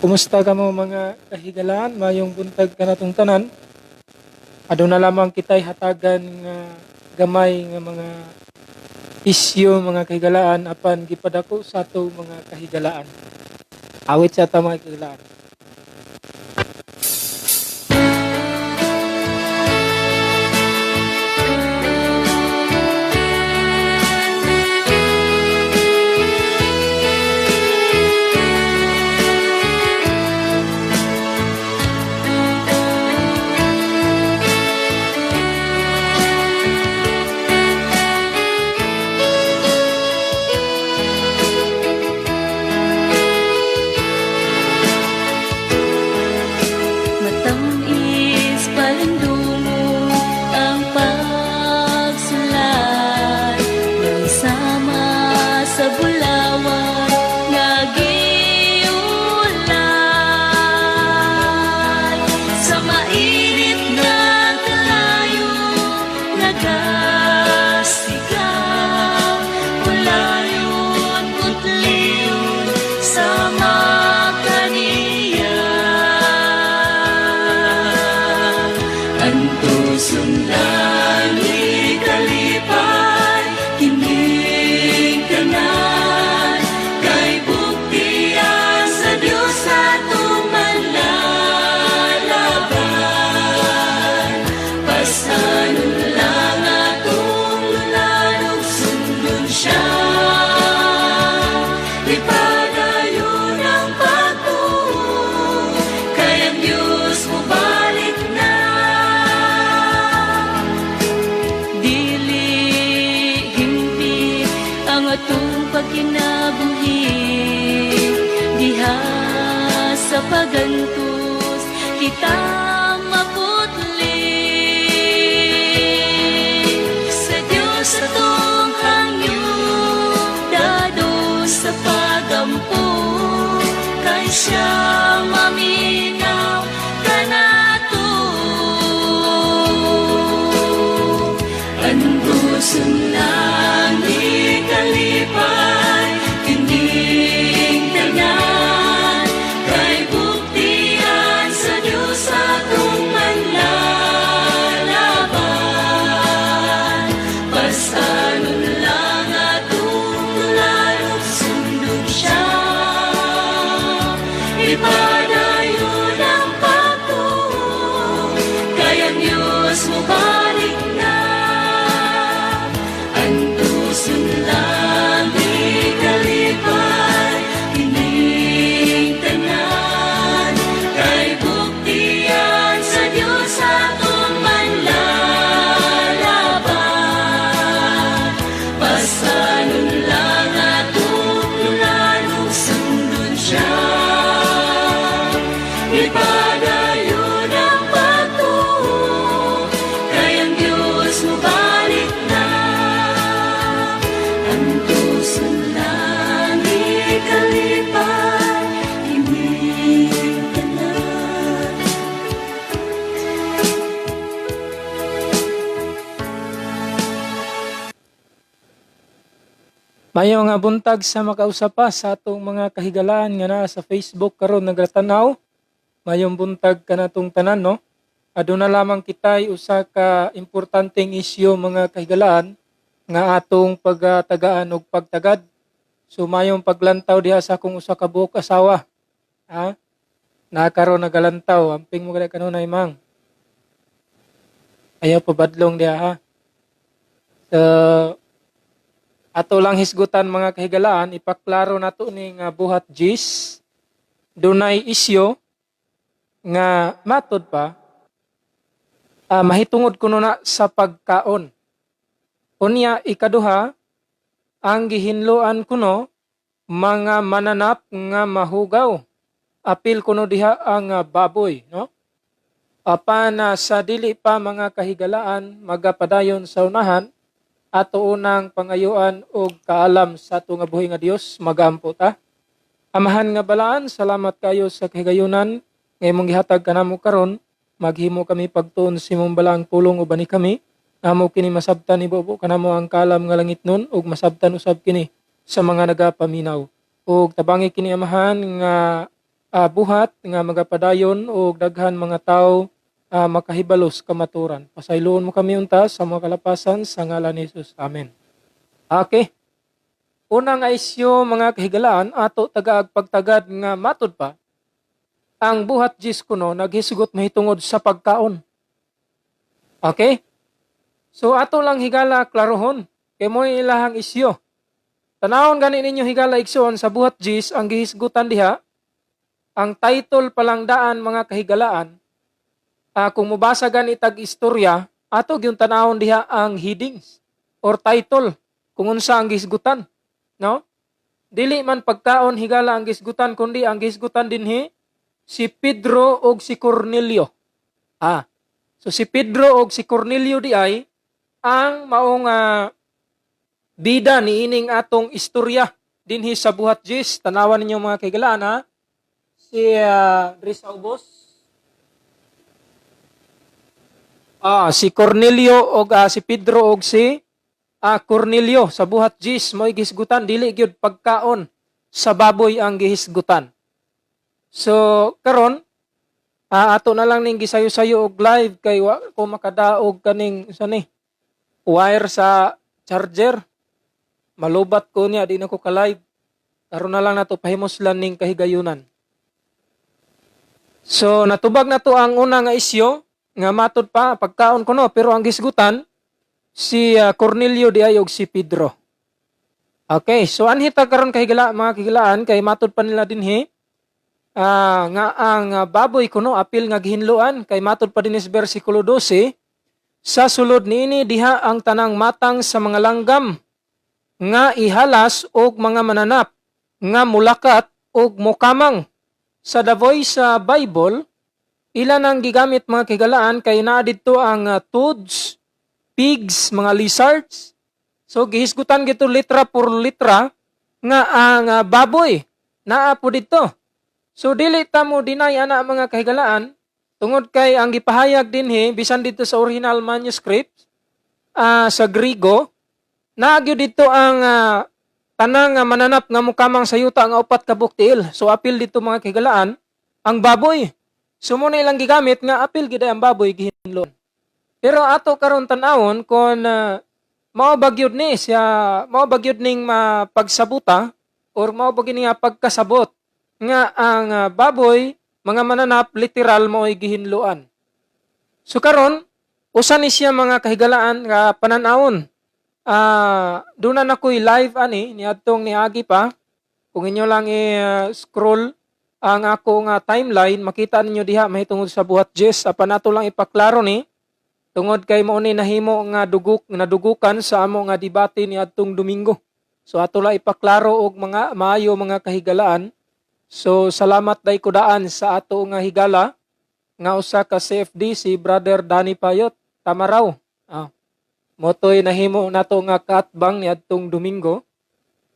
Kumusta ka mo, mga kahigalaan? Mayong buntag kanatong tanan. Aduna lamang kita'y hatagan nga gamay nga mga isyu, mga kahigalaan, apan gipadako sa ato, mga kahigalaan. Awit sa ato, mga kahigalaan. Matamis palindungon ang pagsulay ng sama sa bulawan nga giulay sa mainit na kalayo nagasigaw pulayon putliyon sa makaniya. Antuson lang ikalipay kining tanan kay buktian sa Dios atong manlalaban. Pasanon lang atong lulan ug sundon siya. Ipadayon ang pagtuo kay ang Diyos mobalik na. Dili himpit ang atong pagkinabuhi diha sa pagantos kita maputli sa Diyos atong hangyo dado sa pagampo kay siya maminaw kanato. Antuson lang ikalipay kining tanan kay buktian sa Diyos atong manlalaban. Pasanon lang atong lulan ug sundon siya. Ipadayon ang pagtuo kay ang Diyos mobalik na. Antuson lang ikalipay kining tanan kay buktian sa Diyos atong manlalaban. Pasanon lang atong lulan ug sundon siya. Ipadayon ang pagtuo kay ang Diyos mobalik na. Antuson lang ikalipay kining tanan. Mayo nga buntag sa makausap pa sa atong mga kahigalaan nga naa sa Facebook karon nagratanaw. Mayong buntag kanatong tanan, no? Aduna lamang kitay usa ka importanteng isyu, mga kahigalaan, nga atong pagtagaan og pagtagad. So mayong paglantaw diha sa akong usa ka buok asawa. Ha? Nakaron nagalantaw, amping mo gani kanunay, mang. Ayaw pabadlong diha, ha. So ato lang hisgutan, mga kahigalaan, ipaklaro nato ni nga buhat Gis, dunay isyu nga matod pa mahitungod kuno na sa pagkaon. Unya ikaduha, ang gihinloan kuno mga mananap nga mahugaw. Apil kuno diha ang baboy, no? Apan sa dili pa, mga kahigalaan, magapadayon sa unahan, ato unang pangayuan og kaalam sa ato nga buhi nga Dios. Magampo ta. Amahan nga balaan, salamat kayo sa kahigayunan nga imong gihatag kanamo karon. Maghimo kami pagtuon sa imong balaang pulong uban ni kami. Amo kini masabtan, ibubo kanamo ang kaalam nga langitnon ug masabtan usab kini sa mga nagapaminaw. Ug tabangi kini, Amahan, nga buhat nga magapadayon og daghan mga tawo makahibalo sa kamaturan. Pasayloon mo kami unta sa mga kalapasan sa ngalan ni Jesus. Amen. Okay. Una nga isyu, mga kahigalaan, ato tagaag pagtagad nga matud pa ang Buhat 10 kuno naghisgot mahitungod sa pagkaon. Okay? So ato lang, higala, klarohon kay mo ilahang isyu. Tanawon gani ninyo, higala, igsoon, sa Buhat 10 ang gihisgutan diha, ang title pa lang daan, mga kahigalaan, kung mobasa gani tag istorya, ato gyud tanawon diha ang headings or title kung unsa ang gihisgutan, no? Dili man pagkaon, higala, ang gihisgutan, kundi ang gihisgutan dinhi si Pedro og si Cornelio. So si Pedro og si Cornelio di ay ang maong bida niining atong istorya dinhi sa Buhat 10. Tanawan ninyo, mga kahigalaan, ha. Si diri sa ubos. Si Cornelio og si Pedro og si Cornelio sa Buhat 10 mo'y gihisgutan, dili gyud pagkaon sa baboy ang gihisgutan. So karon ato na lang ning gisayo-sayo og live kay wa ko makadaog kaning sa ni wire sa charger. Malubat ko niya, di na ko ka-live. Karon na lang nato pahimuslan ning kahigayunan. So natubag na to ang una nga isyu nga matud pa pagkaon kuno, pero ang gisgutan si Cornelio di ay og si Pedro. Okay, so anhi ta karon kahigala, mga kahigalaan, kay matud pa nila dinhi nga ang baboy kuno apil nga gihinloan, kay matud pa dinhi sa bersikulo 12, sa sulod niini diha ang tanang matang sa mga langgam nga ihalas og mga mananap nga mulakat og mokamang. Sa The Voice sa Bible, ilan ang gigamit, mga kahigalaan, kay naa didto ang toads, pigs, mga lizards. So gihisgutan gito litra por litra nga ang baboy naa po didto. So dili ta mo deny ana, mga kahigalaan, tungod kay ang gipahayag dinhi bisan dito sa original manuscript sa Grigo, naa gyud dito ang tanang mananap nga mukamang sa yuta nga upat ka buktiil. So apil dito, mga kahigalaan, ang baboy. So mo na ilang gigamit nga apil gid ang baboy gihinlon. Pero ato karon tan-awon kung mao ba gyud ni siya, mao ba gyud ning mapagsabuta or mao ba gyud nga pagkasabot nga ang baboy, mga mananap, literal mao'y gihinloan. So karon usa ni siya, mga kahigalaan, nga panan-awon. Doon na nakoy live ani niadtong niagi pa. Kung inyo lang i-scroll ang ako nga timeline, makita ninyo diha mahitungod sa Buhat 10. Apan ato lang ipaklaro ni tungod kay mao ni nahimo nga duguk nadugukan sa amo nga debate ni adtong Domingo. So ato lang ipaklaro og mga maayo, mga kahigalaan. So salamat day kudaan sa ato nga higala nga usa ka CFD, si Brother Danny Payot Tamaraw. Motoy nahimo nato nga kaatbang ni adtong Domingo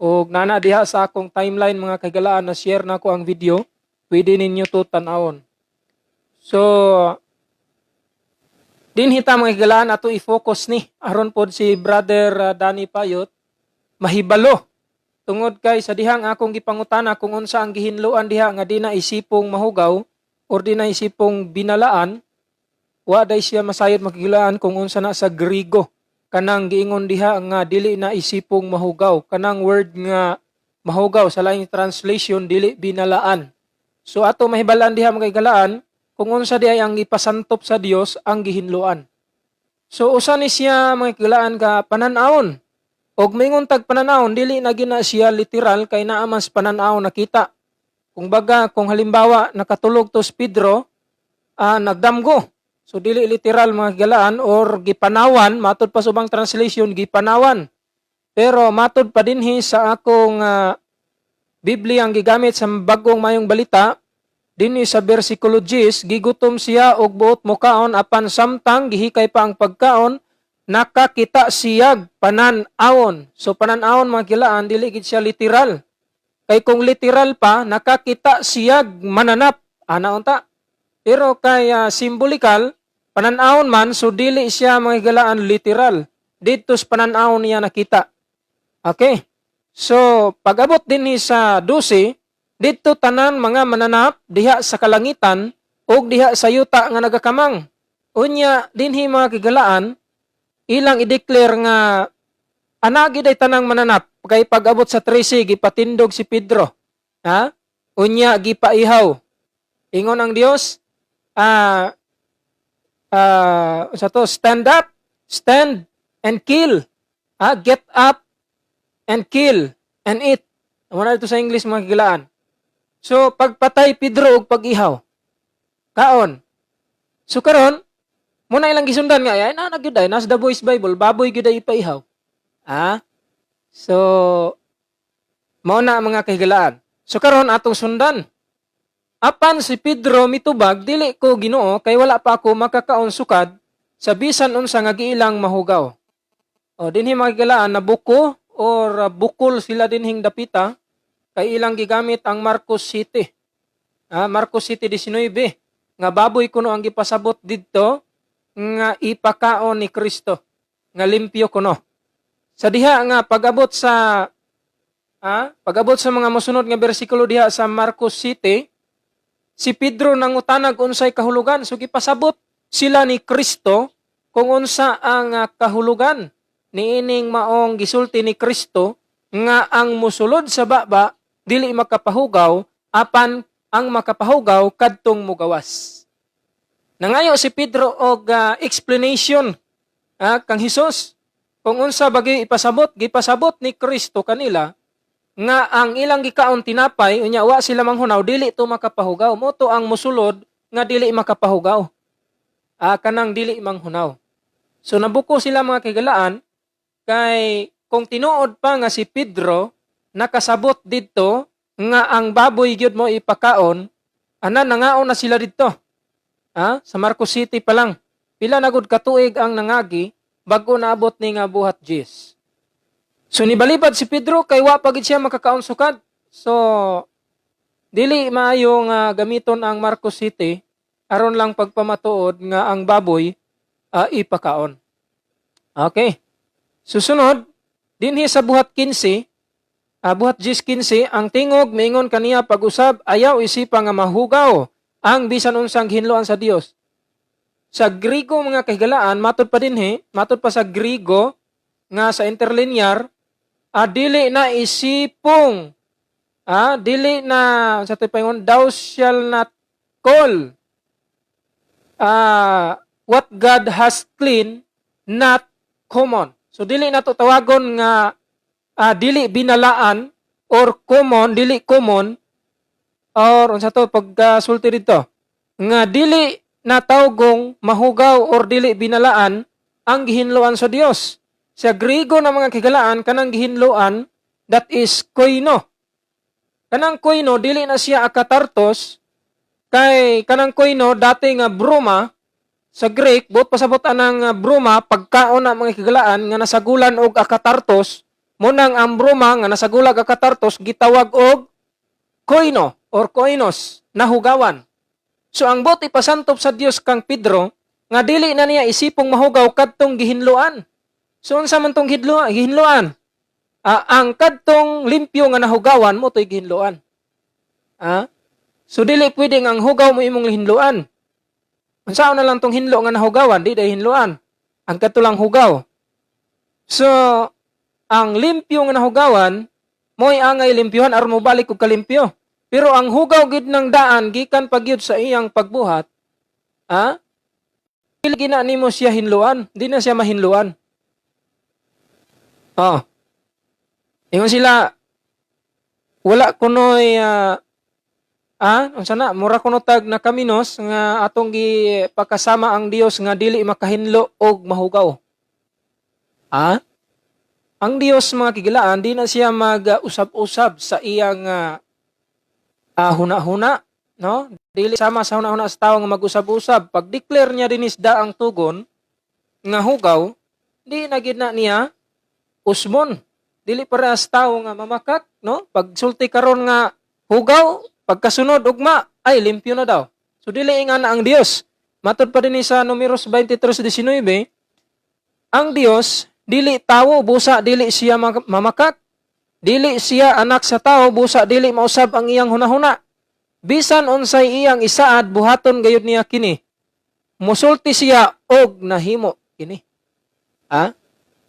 ug nana diha sa akong timeline, mga kahigalaan, na share nako ang video, pwede ninyo to tan-awon. So dinhi ta, mga higalaan, ato i-focus ni aron pod si Brother Danny Payot mahibalo, tungod kay sa dihang akong gipangutana kung unsa ang gihinloan diha nga di na isipong mahugaw or di na isipong binalaan, wa day siya masayod makigilaan kung unsa na sa Grigo kanang giingon diha nga dili na isipong mahugaw, kanang word nga mahugaw sa laing translation dili binalaan. So ato mahibalaan diha, mga higalaan, kung unsa di ay ang ipasantop sa Dios ang gihinloan. So usa ni siya, mga higalaan, ka panan-awon. Og mingon tag pananawon, dili na gina siya literal kay naa man sa panan-aw nakita. Kung baga, kung halimbawa nakatulog to si Pedro, nagdamgo. So dili literal, mga higalaan, or gipanawan, matud pa sa ubang translation gipanawan. Pero matud pa dinhi sa akong Biblia ang gigamit sa Bagong Mayong Balita, dinhi sa bersikulo 10, gigutom siya og buot mokaon, apan samtang gihikay pa ang pagkaon, nakakita siyag panan-awon. So panan-awon, mga kilaan, dili gid siya literal. Kay kung literal pa, nakakita siyag mananap, ana unta. Pero kay symbolical, panan-awon man, so dili siya, mga higalaan, literal. Dito sa panan-awon niya nakita. Okay. So, pag-abot din ni sa 12, Didto tanan mga mananap diha sa kalangitan ug diha sa yuta nga nagakamang. Unya dinhi, mga kahigalaan, ilang i-declare nga ana gid ay tanang mananap kay pag-abot sa 13, gipatindog si Pedro. Ha? Unya gipaihaw. Ingon ang Dios, sa to, "Stand up, stand and kill." Ah, "Get up and kill and eat." Wala ito sa English, mga kahigalaan. So pagpatay Pedro ug pag-ihaw. Kaon. So karon muna ilang gisundan nga ay na gyud ay nas The Voice Bible, baboy gyud ay ipaihaw. Ah. So mao na, mga kahigalaan. So karon atong sundan. Apan si Pedro mitubag, "Dili ko, Ginoo, kay wala pa ako makakaon sukad sa bisan unsa nga giilang mahugaw." O dinhi, mga kahigalaan, nabuko or bukol sila dinhing dapita kay ilang gigamit ang Marcos 7. Ah, Marcos 7:19 nga baboy kuno ang gipasabot didto nga ipakaon ni Kristo nga limpyo kuno. Sa diha nga pag-abot sa mga mosunod nga bersikulo diha sa Marcos 7, si Pedro nangutanag unsay kahulugan. So gipasabot sila ni Kristo kung unsa ang kahulugan niining maong gisulti ni Kristo nga ang musulod sa baba dili makapahugaw, apan ang makapahugaw kadtong mugawas. Nangayo si Pedro og explanation kang Hesus kung unsa bagi ipasabot. Gipasabot ni Kristo kanila nga ang ilang gikaon tinapay, unya wa sila manghunaw, dili to makapahugaw. Mo to ang musulod nga dili makapahugaw. Ah, kanang dili manghunaw. So nabuko sila, mga kahigalaan, kay kung tinuod pa nga si Pedro nakasabot didto nga ang baboy gyud mo ipakaon, ana nangaon na sila didto. Ah, sa Marcos City pa lang. Pila na gud katuig ang nangagi bago naabot ni nga Buhat 10. So nibalibad si Pedro kay wa pa gid siya makakaon sukad. So dili maayo nga gamiton ang Marcos City aron lang pagpamatuod nga ang baboy ipakaon. Okay. Susunod, dinhi sa Buhat 15, Buhat 10:15, ang tingog miingon kaniya pag-usab, "Ayaw isipa nga mahugaw ang bisan unsang gihinloan sa Dios." Sa Grigo, mga kahigalaan, matod pa dinhi, matod pa sa Grigo nga sa interlinear, dili na isipong, dili na sa paingon, "Thou shall not call what God has clean not common." So dili na to tawagon nga dili binalaan or common, dili common or unsa to pagkasulti dito nga dili na tawgong mahugaw or dili binalaan ang gihinloan sa Dios. Sa Grigo na, mga kahigalaan, kanang gihinloan, that is koino. Kanang koino, dili na siya akatartos kay kanang koino dati nga bruma sa Greek, buot pasabot anang bruma, pagkaon na, mga kahigalaan, nga nasagulan og akatartos. Munang ang bruma nga nasagulag akatartos gitawag og koino or koinos, nahugawan. So ang buot ipasantop sa Dios kang Pedro nga dili na niya isipong mahugaw kadtong gihinloan. So unsa man tong gihinloan? Ang kadtong limpyo nga nahugawan mo to'y gihinloan. Ah? So dili pwede nga ang hugaw mo imong hinloan. Unsaon na lang tong hinlo nga nahugawan, di day hinloan. Ang kadto lang hugaw. So ang limpyo nga nahugawan, mo'y angay limpyuhan aron mo balik og kalimpyo. Pero ang hugaw gid ng daan gikan pa gyud sa iyang pagbuhat, dili gina nimo siya hinluan, di na siya mahinluan. Oh. Ingon sila, wala kunoy unsa na, mura kuno tag na kaminos nga atong gipakasama ang Dios nga dili makahinlo og mahugaw. Ah? Ang Dios, mga kahigalaan, di na siya mag-usab-usab sa iyang huna-huna, no? Dili sama sa huna-huna sa tawo nga mag-usab-usab. Pag declare niya dinis da ang tugon nga hugaw, di na gid na niya usmon. Dili parehas tawo nga mamakak, no? Pag sulti karon nga hugaw, pagkasunod ugma, ay limpyo na daw. So dili nga na ang Dios. Matod pa din sa Numeros 23:19, ang Dios dili tawo busa dili siya mamakak. Dili siya anak sa tao, busa dili mausab ang iyang hunahuna. Bisan unsay iyang isaad, buhaton gayud niya kini. Musulti siya og nahimo kini. Ah?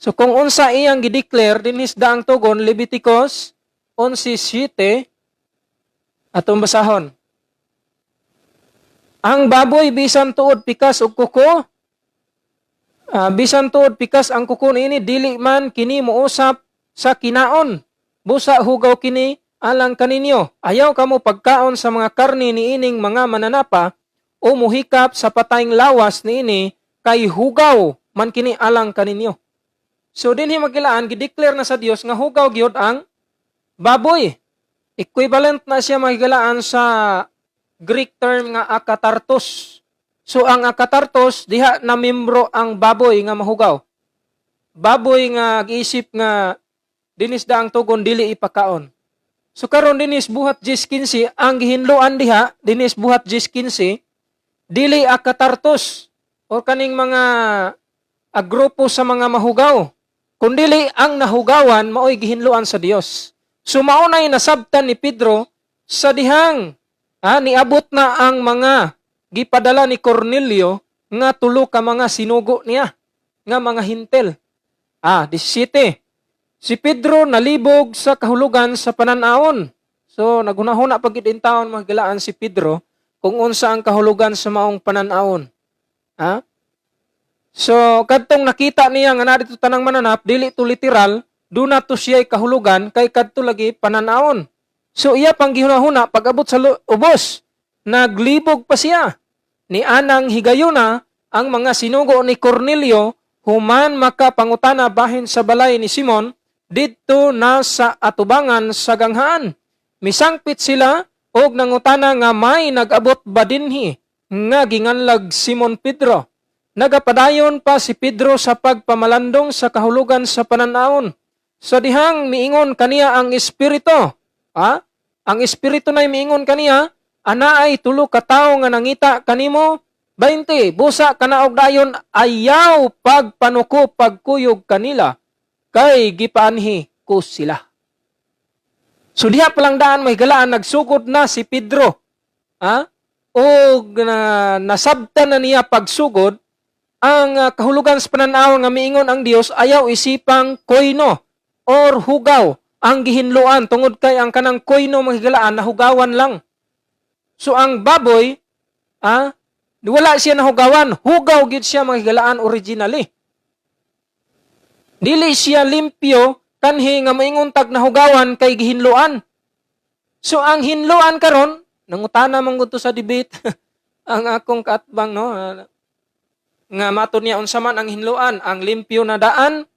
So kung unsa iyang gideclare dinhis daang tugon, Leviticus 11:7, atong basahon. Ang baboy, bisan tuod pikas og kuko, bisan tuod pikas ang kuko niini, dili man kini mousap sa kinaon. Busa hugaw kini alang kaninyo. Ayaw kamo pagkaon sa mga karni niining mga mananapa o muhikap sa patayng lawas niini kay hugaw man kini alang kaninyo. So dinhi magilaan, gideclare na sa Dios nga hugaw gyud ang baboy. Equivalent na siya, mahigalaan, sa Greek term nga akatartos. So ang akatartos, diha na membro ang baboy nga mahugaw. Baboy nga giisip nga dinis daang tugon dili ipakaon. So karon dinis Buhat 10:15, ang gihinloan diha dinis Buhat 10:15, dili akatartos o kaning mga grupo sa mga mahugaw, kundili ang nahugawan maoy gihinloan sa Dios. So maunay nasabtan ni Pedro sa dihang niabot na ang mga gipadala ni Cornelio nga tulo ka mga sinugo niya nga mga Hintel. 17. Si Pedro nalibog sa kahulugan sa panan-awon. So naghunahuna pag taon, mga, si Pedro kung unsa ang kahulugan sa maong panan-awon. So kadtong nakita niya nga naa dito tanang mananap, dili to literal, duna to siya'y kahulugan kay kadto lagi panan-awon. So iya pang gihunahuna pag-abot sa ubos, naglibog pa siya. Ni anang higayuna ang mga sinugo ni Cornelio human makapangutana bahin sa balay ni Simon didto na sa atubangan sa ganghaan. Misangpit sila og nangutana nga may nag-abot ba dinhi nga ginganlag Simon Pedro. Nagapadayon pa si Pedro sa pagpamalandong sa kahulugan sa pananawon sa dihang miingon kaniya ang Espiritu. Ha? Ang Espiritu na miingon kaniya, "Anaay tulo ka tawo nga nangita kanimo." 20. Busa kanaog dayon, ayaw pagpanuko pagkuyog kanila kay gipaanhi ko sila. So diha pa lang daan, may galaan, nagsugod na si Pedro. Ha? O na, nasabtan na niya pagsugod ang kahulugan sa pananaw nga miingon ang Dios ayaw isipang koino or hugaw ang gihinloan tungod kay ang kanang koino, mga higalaan, nahugawan lang. So ang baboy, wala siya nahugawan, hugaw gid siya, mga higalaan, originally. Dili siya limpyo kanhi nga maingon tag nahugawan kay gihinloan. So ang hinloan karon, nangutana man gud to sa debate ang akong kaatbang, no, nga matud niya unsa man ang hinloan, ang limpyo na daan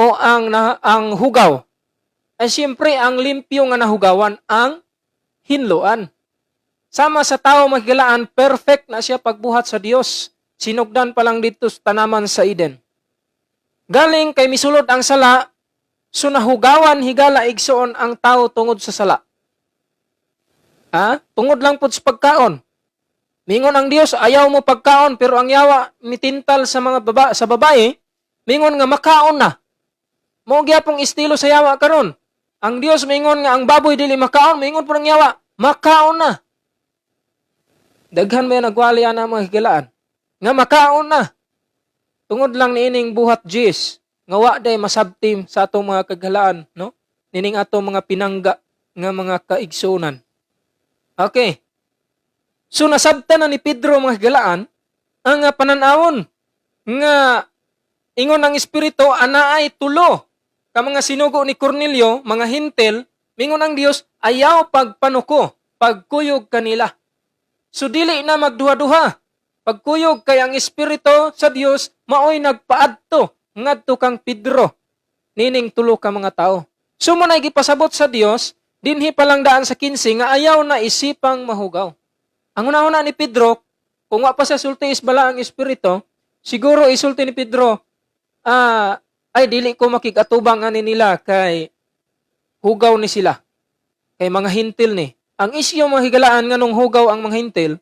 o ang hugaw. Ay siyempre ang limpyo nga nahugawan ang hinloan. Sama sa tao, mahigalaan, perfect na siya pagbuhat sa Dios. Sinugdan pa lang dito sa tanaman sa Eden. Galing kay misulod ang sala, so nahugawan, higala, igsoon, ang tao tungod sa sala. Ha? Tungod lang pud sa pagkaon. Mingon ang Dios, ayaw mo pagkaon, pero ang yawa mitintal sa babae, mingon nga makaon na. Mao gyapong estilo sa yawa karon. Ang Dios mingon nga ang baboy dili makaon, mingon po ang yawa, makaon na. Daghan may nagwali ana, mga higalaan, nga makaon na. Tungod lang niining Buhat 10 nga wa day masabtim sa atong mga kaghalaan, no? Nining atong mga pinangga nga mga kaigsunan. Okay. So nasabtan na ni Pedro, mga higalaan, ang pananawon nga ingon ang Espiritu anaay tulo ka mga sinugo ni Cornelio, mga Hintel, mingon ang Dios ayaw pagpanuko, pagkuyog kanila. So dili na magduha-duha. Pagkuyog kay ang Espiritu sa Dios maoy nagpaadto ngadto kang Pedro nining tulo ka mga tao. So mo na gipasabot sa Dios dinhi pa lang daan sa 15 nga ayaw na isipang mahugaw. Ang una-una ni Pedro, kung wa pa sa sulti is bala ang Espiritu, siguro isulti ni Pedro, "Ay dili ko makig-atubang ani nila kay hugaw ni sila. Kay mga Hintil ni." Ang isyu, mga higalaan, nganong hugaw ang mga Hintil,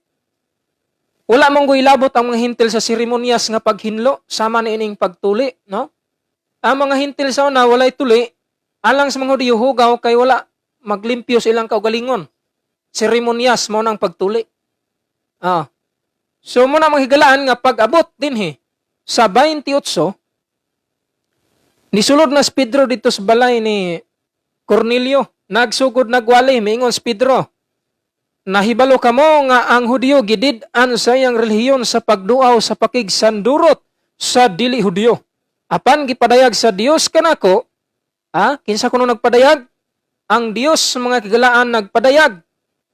wala mong labot ang mga Hintil sa seremonyas nga paghinlo, sama ni ining pagtuli, no? Ang mga Hintil sa una, walay tuli, Alang sa mga Hudiyo, hugaw kay wala maglimpyo sa ilang kaugalingon. Seremonyas mao nang pagtuli. So mao na, mga higalaan, nga pag-abot dinhi sa 28, nisulod na si Pedro dito sa balay ni Cornelio. Nagsugod nagwali, miingon si Pedro, "Nahibalo kamo nga ang Hudiyo gidid-an sa iyang relihiyon sa pagduaw sa pakigsandurot sa dili Hudiyo. Apan gipadayag sa Dios kanako." Kinsa kuno nagpadayag? Ang Dios, mga kigalaan, nagpadayag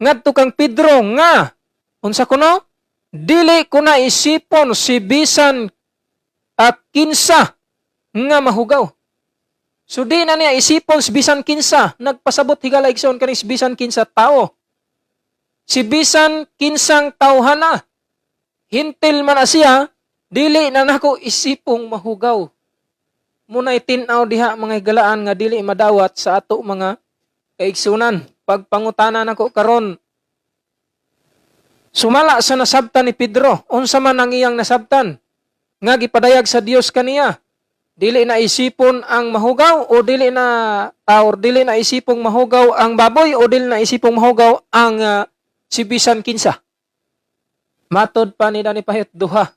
ngadto kang Pedro nga unsa kuno? Dili ko na isipon si bisan at kinsa nga mahugaw. So di na niya isipon si bisan kinsa. Nagpasabot, higala, igsoon, kani si bisan kinsa tao. Si bisan kinsang tawhana. Hintil man na siya, dili na nako isipong mahugaw. Mao na tin-aw diha, mga higalaan, nga dili madawat sa ato mga kaigsunan. Pagpangutana nako karon, sumala sa nasabtan ni Pedro, unsa man ang iyang nasabtan nga gipadayag sa Dios kaniya? Dili na isipon ang mahugaw o dili na or dili na isipong mahugaw ang baboy o dili na isipong mahugaw ang si bisan kinsa? Matod pa ni Dani Pahit, duha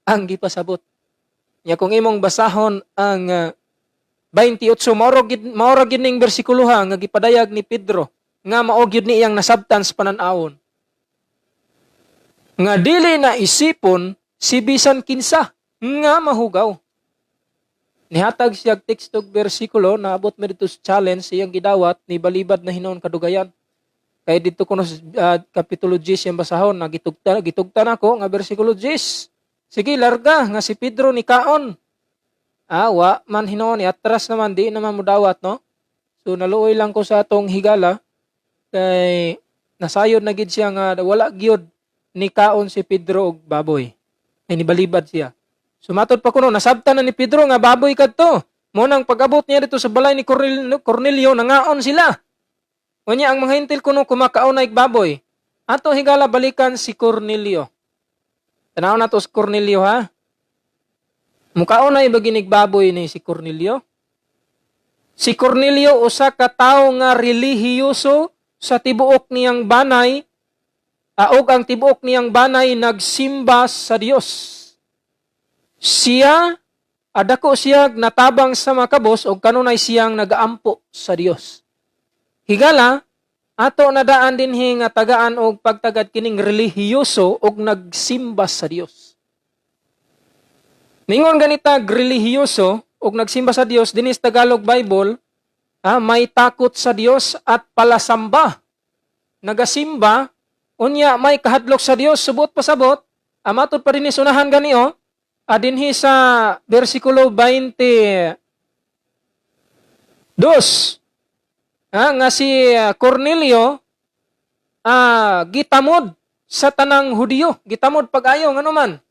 ang gipasabot. Nya kung imong basahon ang 28, mao ra gid ning bersikulo ha nga gipadayag ni Pedro nga mao gyud ni iyang nasabtan sa panan-awon. Nga dili na isipon si bisan kinsa nga mahugaw. Nihatag siya og teksto og bersikulo, naabot mi dito sa challenge iyang gidawat ni balibad na hinuon kadugayan. Kay dito kuno sa kapitulo 10 iyang basahon, nagitugta gitugta nako nga bersikulo 10. Sige, larga nga si Pedro ni kaon. Wa man hinuon ni atras naman, di naman mudawat, no. So naluoy lang ko sa atong higala kay nasayod na gid siya nga wala gyud ni kaon si Pedro og baboy. Ay nibalibad siya. Sumatod pa kuno, nasabtan na ni Pedro nga baboy kadto. Mao nang pag-abot niya dito sa balay ni Cornelio, nangaon sila. Unya ang mga hintil kuno kumakaon na baboy. Ato, higala, balikan si Cornelio. Tanaw na to si Cornelio ha. Mukaon na ba ginig baboy ni si Cornelio? Si Cornelio, usa ka tawo nga relihiyoso sa tibuok niyang banay, ug ang tibuok niyang banay nagsimba sa Dios. Siya adako siya natabang sa makabos og kanunay siyang nagaampo sa Dios. Higala, ato na daan dinhi nga tagaan og pagtagad kining relihiyoso og nagsimba sa Dios. Ningon ganita relihiyoso og nagsimba sa Dios dinhi sa Tagalog Bible, may takot sa Dios at palasamba. Nagasimba, unya may kahadlok sa Dios, subot pasabot, matod pa dinhi sunahan gani oh, dinhi sa bersikulo 22. Nga si Cornelio gitamod sa tanang Hudiyo, gitamod pag-ayo, ngano man?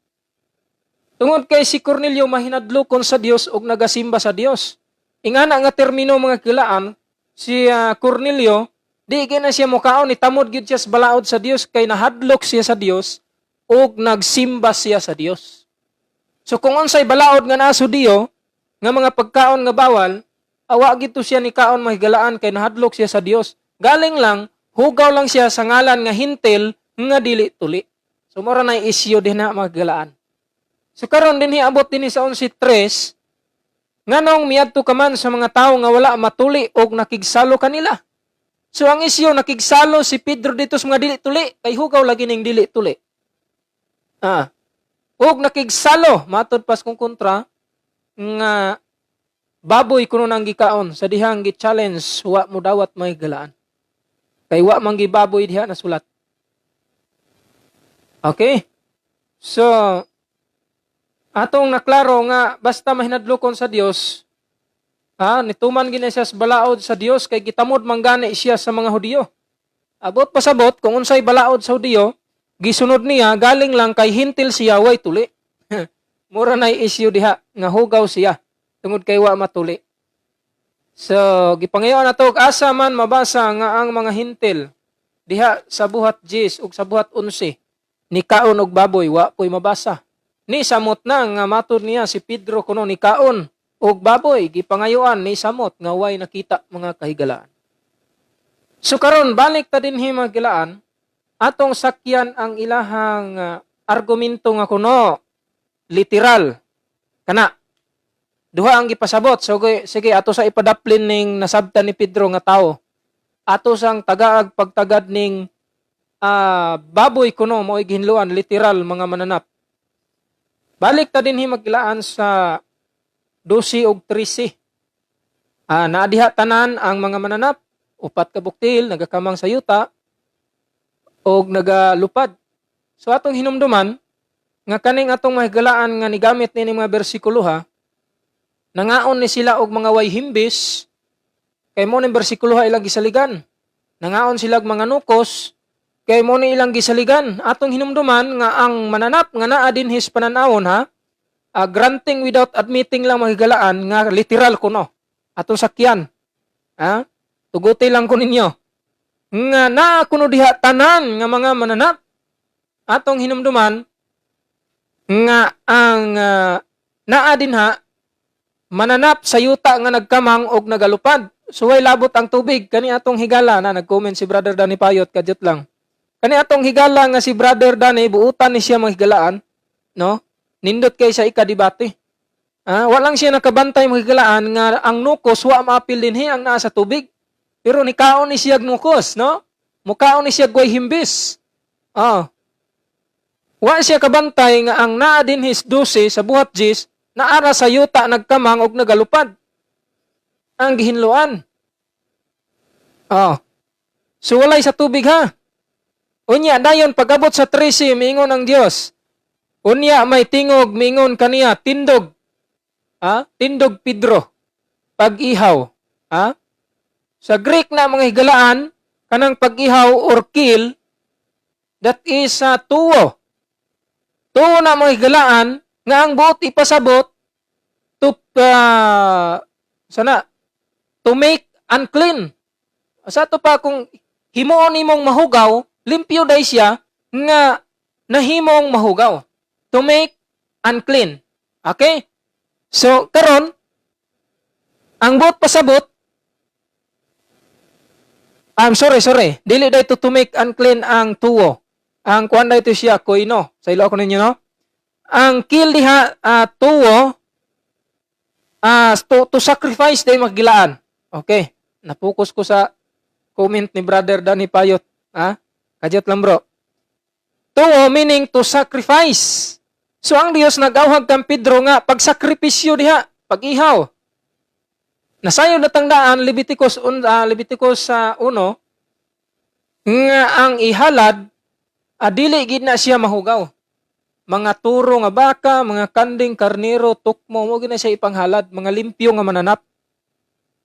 Tungod kay si Cornelio mahinadlokon sa Dios ug nagasimba sa Dios. Ingana nga termino, mga kilaan, si Cornelio di gyud na siya mukaon, ni tamod gyud siya sa balaod sa Dios kay nahadlok siya sa Dios ug nagsimba siya sa Dios. So kung unsay balaod nga naa sa Hudiyo nga mga pagkaon nga bawal, awa gito siya ni kaon, mahigalaan, kay nahadlok siya sa Dios. Galing lang, hugaw lang siya sa ngalan nga hintil nga dili tuli. So mora na isyu din na, mga higalaan. So karon dinhi abot dinhi sa 11:3, nganong miadto ka man sa mga tawo nga wala matuli og nakigsalo kanila? So ang isyu, nakigsalo si Pedro dito sa mga dili tuli kay hugaw lagi ning dili tuli. Og nakigsalo, matod pas kung kontra nga baboy kuno nang gikaon sa dihang gi-challenge, wa mo dawat, may galaan. Kay wa man gibaboy diha nasulat. Okay? So atong naklaro nga basta mahinadlokon sa Dios, nituman gina siya sa balaod sa Dios kay gitamod man gani siya sa mga Hudiyo. Abot pasabot kung unsay balaod sa Hudiyo, gisunod niya, galing lang kay hintil siya, way tuli. Mura na issue diha nga hugaw siya tungod kay wa matuli. So, gipangayoan nato og asa man mabasa nga ang mga hintil diha sa Buhat 10 ug sa Buhat 11 ni kaon og baboy, wa po'y mabasa. Ni samot na nga matud niya si Pedro kuno ni kaon. Og baboy gipangayuan ni samot nga way nakita, mga kahigalaan. So karon, balik ta dinhi, mga higalaan, atong sakyan ang ilahang argumento nga kuno literal kana. Duha ang gipasabot. So sige, ato sa ipadaplin ning nasabtan ni Pedro nga tao. Ato sang tagaag pagtagad ning baboy kuno mo'y gihinloan, literal mga mananap. Balik ta dinhi, magkilaan, sa 12 ug 13. Naa diha tanan ang mga mananap, upat ka buktil, nagakamang sa yuta og nagalupad. So atong hinumduman nga kaning atong mahigalaan nga nigamit nini mga bersikulo ha, nangaon ni sila og mga way himbis kay mo ning bersikulo ha ilang gisaligan. Nangaon sila og mga nukos kay mo ni ilang gisaligan. Atong hinumduman nga ang mananap nga naa dinhi sa pananawon ha, granting without admitting lang, mahigalaan, nga literal kuno. Atong sakyan. Ha? Tuguti lang ko ninyo. Nga naa kuno diha tanan nga mga mananap. Atong hinumduman nga ang naa dinha mananap sa yuta nga nagkamang og nagalupad. Suway labot ang tubig kani atong higala na nag-comment si Brother Danny Payot, kadyot lang. Kani atong higala nga si Brother Danny, buutan ni siya mga higalaan, no? Nindot kay sa ikadebate. Walang siya nakabantay, mga higalaan, nga ang nukos wa maapil dinhi, ang naa sa tubig. Pero nikaon ni siya nukos, no? Mukaon ni siya way himbis. Wa siya kabantay nga ang naa dinhi sa 12 sa Buhat 10 naara sa yuta nagkamang og nagalupad. Ang gihinloan. So walay sa tubig ha. Unya dayon pag-abot sa 13, miingon ang Dios. Unya may tingog miingon kaniya, "Tindog." Ha? "Tindog, Pedro. Pag-ihaw." Ha? Sa Greek na, mga higalaan, kanang pag-ihaw or kill, that is tuo. Tuo na, mga higalaan, nga ang buot ipasabot to sana to make unclean. Sa ato pa kung himuon nimong mahugaw, limpyo day siya nga nahimong mahugaw. To make unclean. Okay? So karon ang buot pasabot, I'm sorry, sorry. Dili day to make unclean ang tuo. Ang kuan day to siya koino. Sa ilo ako ninyo, no? Ang kill diha, tuo, to sacrifice day, maggilaan. Okay. Napokus ko sa comment ni Brother Danny Payot. Ha? Kadyot lang, bro. Tuo meaning to sacrifice. So ang Dios nag-awhag kang Pedro nga pagsakripisyo diha, pag-ihaw. Nasayod na tangdaan Leviticus sa 1 nga ang ihalad, dili gid na siya mahugaw. Mga turo nga baka, mga kanding, karnero, tukmo, mo gid na siya ipanghalad, mga limpyo nga mananap.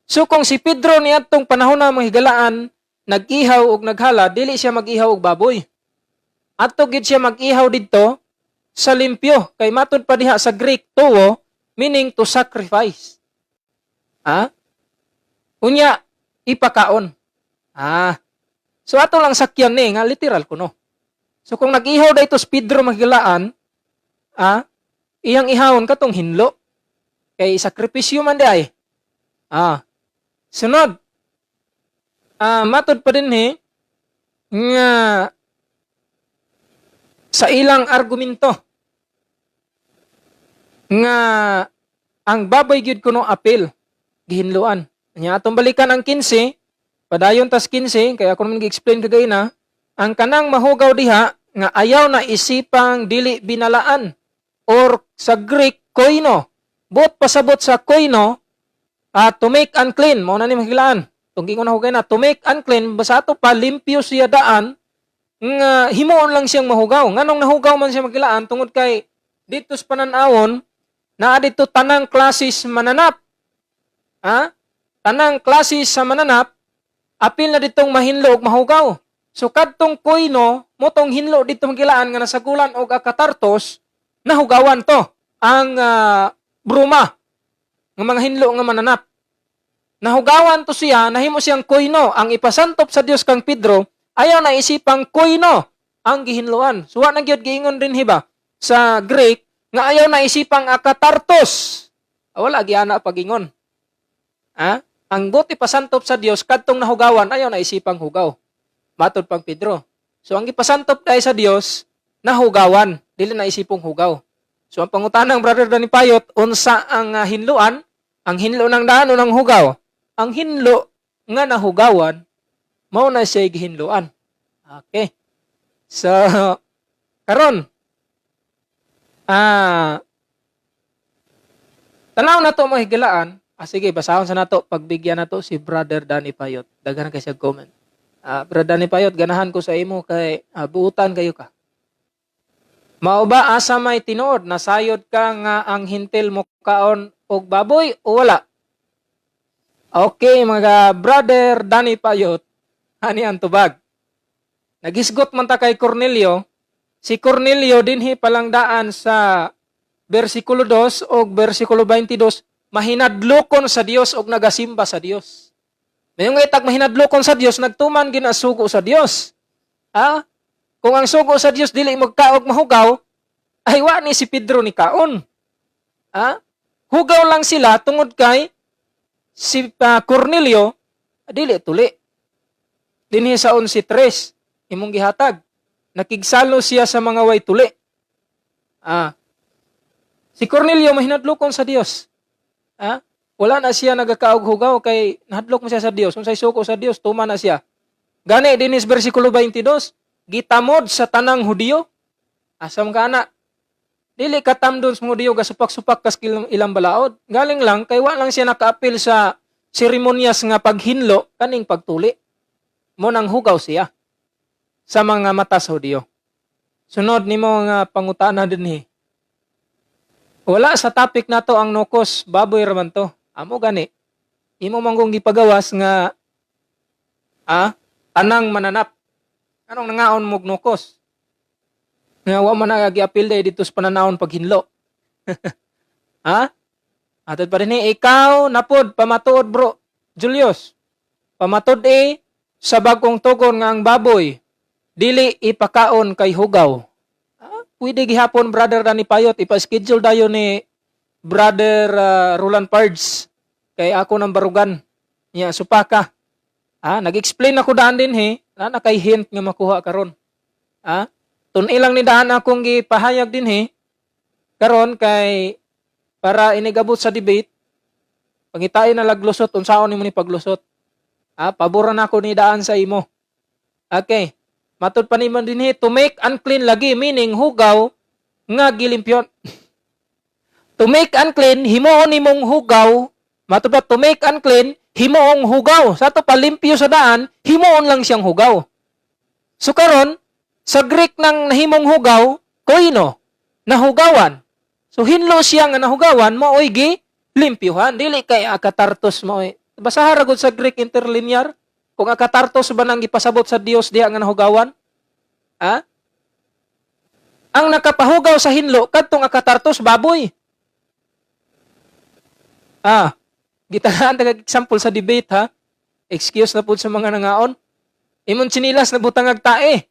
So kung si Pedro niadtong panahon na, mga higalaan, nag-ihaw og naghalad, dili siya mag-ihaw og baboy. Adto gid siya mag-ihaw didto sa limpyo kay matud pa diha sa Greek, tuo meaning to sacrifice. Ha? Unya ipakaon. So ato lang sakyan ni nga literal kuno. So kung nag-ihaw dayto si Pedro, maghigalaan, iyang ihawon katong hinlo. Kay sakripisyo man di ay. Sunod. Matod pa dinhi nga sa ilang argumento nga ang baboy gyud kuno apil gihinloan. Nya atong balikan ang 15, padayon tas 15 kay ako naman gi-explain kagay na ang kanang mahugaw diha nga ayaw na isipang dili binalaan or sa Greek koino. Buot pasabot sa koino, to make unclean, mao na ni mahilaan. Tunggi ko na hugay na to make unclean, basta ato pa limpyo siya daan nga himuon lang siyang mahugaw. Nganong nahugaw man siya, magilaan? Tungod kay dito sa pananawon naa dito tanang klasis mananap. Ha? Tanang klasis sa mananap apil na ditong mahinlo ug mahugaw. So kadtong koino motong hinlo dito, magilaan, nga nasagulan og akatartos, nahugawan to ang bruma nga mga hinlo nga mananap. Nahugawan to siya, nahimo siyang koino. Ang ipasantop sa Dios kang Pedro, ayaw na isipang koino ang gihinloan. So wa na gyud giingon dinhi ba sa Greek nga ayaw na isipang akatartos. Ah, wala giana pagingon. Ha? Ang buot ipasantop sa Dios kadtong nahugawan, ayaw na isipang hugaw. Matod pang Pedro. So ang ipasantop dahil sa Dios, nahugawan, dili na isipong hugaw. So ang pangutanang Brother Danny Payot, unsa ang hinluan? Ang hinlo ng daan o ng hugaw? Ang hinlo nga nahugawan, mao na siya gihinluan. Okay. So, karon, tanaw na to, mga higalaan. Ah, sige, basahon sa nato, pagbigyan na to si Brother Danny Payot. Daghan kay siya comment. Ah, Brother Danny Payot, ganahan ko sa imo kay buutan kayo ka. Mao ba asa may tinuod, nasayod ka nga ang hintil mo kaon og baboy o wala? Okay, mga Brother Danny Payot, ani ang tubag. Nagisgot man ta kay Cornelio. Si Cornelio dinhi palang daan sa versikulo 2 o versikulo 22, mahinadlokon sa Dios og nagasimba sa Dios. Mayong itag mahinadlokon sa Dios, nagtuman ginasugo sa Dios. Ah? Kung ang sugo sa Dios dili magkaog mahugaw, ay wa ni si Pedro ni kaon. Ah? Hugaw lang sila tungod kay si Cornelio dili tuli. Dinhi sa 11:3 imong gihatag. Nakigsalo siya sa mga way tuli. Ah. Si Cornelio mahinadlokon sa Dios. Ah? Wala na siya nagakaog hugaw kay nahadlok mo siya sa Dios. Unsay suko sa Dios, tuma na siya. Gani dinis versikulo 22, gitamod sa tanang Hudiyo. Asam ka na? Dili katamdon sa mga Hudiyo gasupak-supak kas ilang balaod. Galing lang kay wa lang siya nakaapil sa seremonyas nga paghinlo kaning pagtuli. Mo nang hugaw siya sa mga mata sa Hudiyo. Sunod nimo nga pangutana dinhi. Wala sa topic nato ang nokos, baboy raman to. Amo gani. Imo manggong gipagawas nga tanang mananap. Anong nangaon mog nokos? Nga wa man nagiapil day dito sa pananawon paghinlo. Ha? Atod pa rin ikaw napod pamatuod, Bro Julius. Pamatud eh sa bagong tugon nga ang baboy dili ipakaon kay hugaw. Ah, pwede gihapon, Brother Danny Payot, ipa-schedule dayon ni Brother Roland Pards kay ako ng barugan. Nya supaka. Ah, nag-explain ako daan din he, na kay hint nga makuha karon. Ah, tun ilang ni daan akong gipahayag din he. Karon kay para inigabot sa debate, pangitain na laglusot unsaon nimo ni paglusot. Ah, pabor na ako ni daan sa imo. Okay. Matud pa nimo dinhi, to make unclean lagi, meaning hugaw nga gilimpyon. To make unclean, himuon nimong hugaw. Matud pa, to make unclean, himuong hugaw. Sa ato palimpyo sa daan, himuon lang siyang hugaw. So karon, sa Greek nang nahimong hugaw, koino, nahugawan. So hinlo siya nga nahugawan, maoy gi limpyuhan. Dili kay akatartos maoy. Basaha ra gud sa Greek interlinear. Kung akatartos ba nang gipasabot sa Dios diha nga nahugawan? Ha? Ang nakapahugaw sa hinlo kadtong akatartos baboy. Ah, gitagaan taga example sa debate ha. Excuse na pud sa mga nangaon. Imong tsinilas nabutang ag tae.